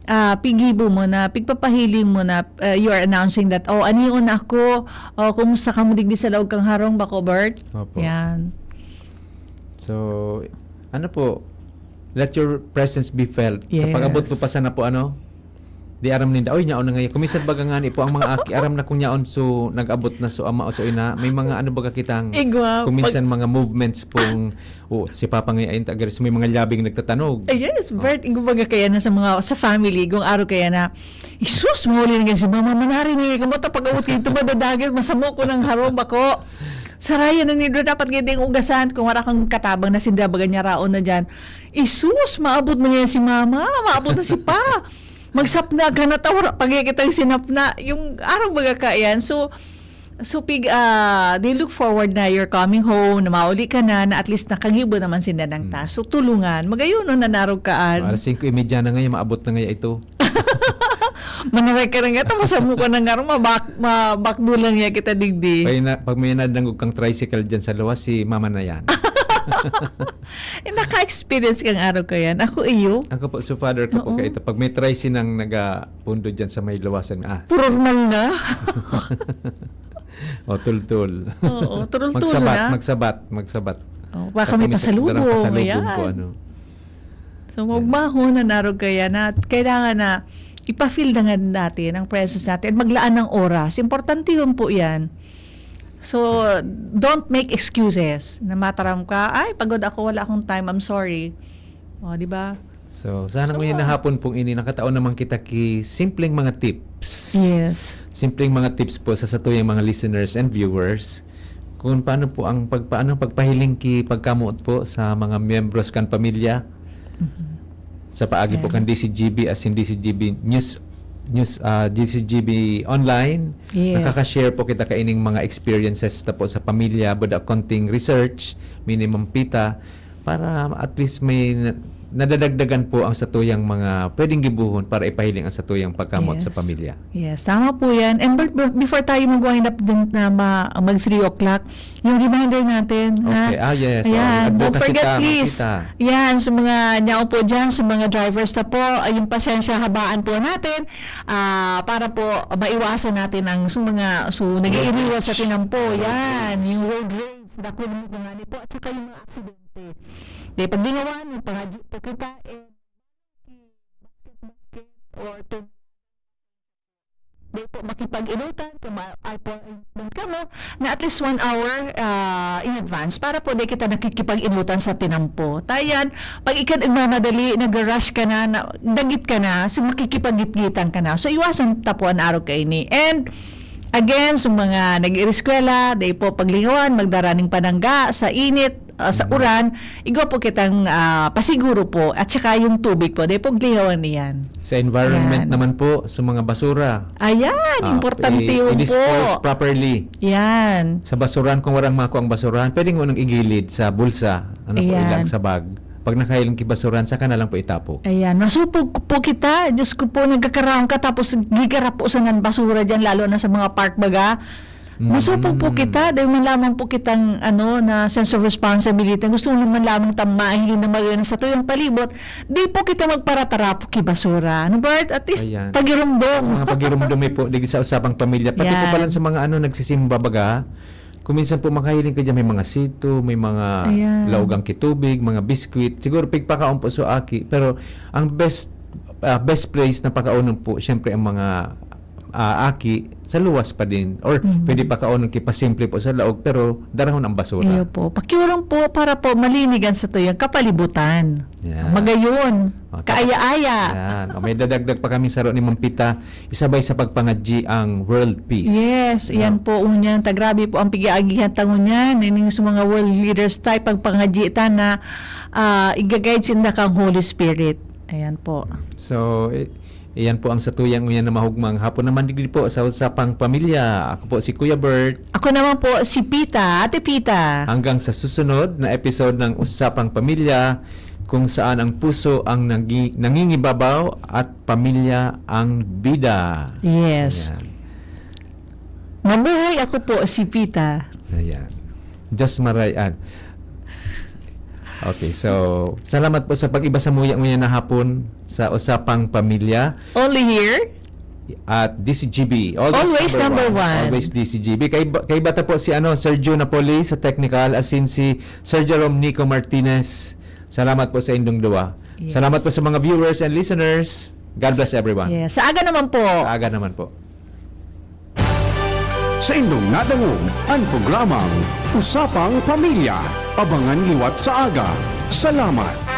ah, pigibo mo na, pigpapahiling mo na, ah, you are announcing that, "Oh, anion ako, oh, kumusta ka mo digdi sa laog kang harong, bako, Bert?" Opo. Yan. So, ano po, let your presence be felt. Sa pag-abot Yes. mo pa sana po, ano, di aram ninda, "Oy, nyaon na ngayon." Kung minsan baga nga ni po, ang mga aki, aram na kung nyaon, so, nag-abot na, so, ama o so ina, may mga ano baga kitang, Igwa, kung minsan pag mga movements pong, "Oh, si Papa ngayon, ay, tagaris, may mga labing nagtatanog." Eh, yes, Oh. Bert, igwa baga kaya na sa mga, sa family, kung araw kaya na, "Isus, mahuli na ganyan si Mama, manari na yung kamot, pag-abot kayo, ito madadagil, masamo ko ng harong, bako." Sarayan na nindo dapat gid ding ugasan kung wala kang katabang na sinda, baga niya raon na diyan. Isus, maabot na ngayon si mama, maabot na si pa. Magsapna ka na ta, wala pa gid kitang sinapna. Yung araw baga ka yan. So, so pig, ah, they look forward na you're coming home, na mauli ka na, na at least nakagibo naman sinda ng Hmm. taso. Tulungan. Magayon, no, nanarog kaan. Alas singko y media na ngayon, maabot na ngayon ito. Manaway ka na nga, tapos amo ka na nga, mabak-, mabakdulan niya kita digdi. Pag na-, pag may nadangog kang tricycle dyan sa luwas, si mama na yan. Eh, naka-experience kang araw ka yan. Ako, iyo. Ako po, so father ko po Oo. kayo. Pag may tricycle nang nagapundo dyan sa may luwasan, ah, Purormal na. O, tultul. Oo, tultul Magsabat, na. magsabat, magsabat. Oh, baka Pag may may sa-, pasalubong, darang pasalubong ayan. po, ano. So, Ayan. maugmahon na narog kaya na kailangan na ipa-feel na nga natin ang presence natin at maglaan ng oras. Importante yun po yan. So, don't make excuses na mataram ka, "Ay, pagod ako, wala akong time, I'm sorry." O, di ba? So, sana So, ngunyan na hapon pong ini, nakataon naman kita ki simpleng mga tips. Yes. Simpleng mga tips po sa satuyang mga listeners and viewers kung paano po ang pagpaano pagpahiling ki pagkamoot po sa mga miyembros kan pamilya. Mhm. Sa paagi po Yan. kan D C G B, as in D C G B News, news ah, D C G B Online, Yes. nakaka-share po kita kaining mga experiences ta po sa pamilya, buda konting research, minimum pita, para at least may na- nadadagdagan po ang satuyang mga pwedeng gibohon para ipahiling ang satuyang pagkamoot sa Yes. pamilya. Yes, tama po yan. And Bert, Bert, before tayo mag-wind up din na ma- mag three o'clock, yung reminder natin, ha? Okay. Ah, yes. Oh, Ayan, don't advocacy forget, ka, please. Makita. Yan, sa mga nyaw po dyan, sa mga drivers na po, ay yung pasensya habaan po natin ah, para po maiwasan natin ang sa mga so, nag-iiriwas sa tinampo. Yan, yung road rage, dakul mo kung ano po, at saka yung mga aksidente. Di, pag ginawa, magpangadji po kita, eh, basket-basket or to Di po makipag-inutan kung ma- ay po kamo na at least one hour ah, in advance para po di kita nakikipag-inutan sa tinampo. Tayan, pag ikaw nagmamadali, nagra-rush ka na, na dagit ka na, so makikipagitgitan ka na. So iwasan ta po an arog kaini. And again, sa mga nag-iireskwela, di po paglingawan, magdara ning panangga sa init, ah, sa Mhm. uran, igwa po kitang ah, pasiguro po at saka yung tubig po, di po glihawan niyan. Sa environment Yan. naman po, sa mga basura. Ayan, Ah, importante i- yun i-dispose po. properly. Yan. Sa basuran, kung warang makuha ang basuran, pwede ngunang igilid sa bulsa. Ano po, Ayan. ilang sa bag. Pag nakahiling ki basuran, saka na lang po itapok. Ayan, masupog po kita. Diyos ko po, nagkakaraon ka tapos gigarapusan ng basura dyan, lalo na sa mga park baga. Masupog po Mm. kita dahil man lamang po kitang ano, na sense of responsibility. Gusto mo naman lamang tang mahiling na maganda sa tuyang palibot. Di po kita magparatarapok ki basura. Ano, Bert? At least, Ayan. pagirumdom. Mga pagirumdom po, di sa usapang pamilya. Pati po Yan. pala sa mga ano, nagsisimba baga. Kung minsan po makahiling ka dyan, may mga sito, may mga Ayan. laugang kitubig, mga biskwit. Siguro pigpakaon po sa aki. Pero ang best ah, best place na pakaunon po, syempre ang mga ah, aki sa luwas pa din. Or Mhm. pwede pakaunon kipasimple po sa laog, pero darahon ang basura. Iyo po. Pakiurong po para po malinigan sa tuyang kapalibutan. Yan. Magayon. Oh, tapos- Kaaya-aya. Yan. Oh, may dadagdag pa kami saro ni Ma'am Pita, isabay sa pagpangadji ang world peace. Yes, No? Yan po, unyan. Ta, grabe po ang pigiagihan ta ngunyan. Ining sa mga world leaders tayo, pagpangadji ta na ah, iga-guide sinda kang Holy Spirit. Ayan po. So, i- iyan po ang satuyang uyan na mahugmang hapon naman digdi po sa Usapang Pamilya. Ako po si Kuya Bert. Ako naman po si Pita, Ate Pita. Hanggang sa susunod na episode ng Usapang Pamilya, kung saan ang puso ang nagi- nangingibabaw at pamilya ang bida. Yes. Ayan. Mabuhay, ako po si Pita. Ayan. Diyos marayan. Okay, so salamat po sa pag-iba sa muya-muya na hapon sa Usapang Pamilya Only here. at D C G B. Always, Always number, number one. one. Always D C G B. Kay, kay bata po si ano, Sergio Napoli sa technical, as in si Sir Jerome Nico Martinez. Salamat po sa indong duwa. Yes. Salamat po sa mga viewers and listeners. God bless everyone. Yes. Sa aga naman po. Aga naman po. Sa indong nadangog an programang Usapang Pamilya. Abangan liwat sa aga. Salamat.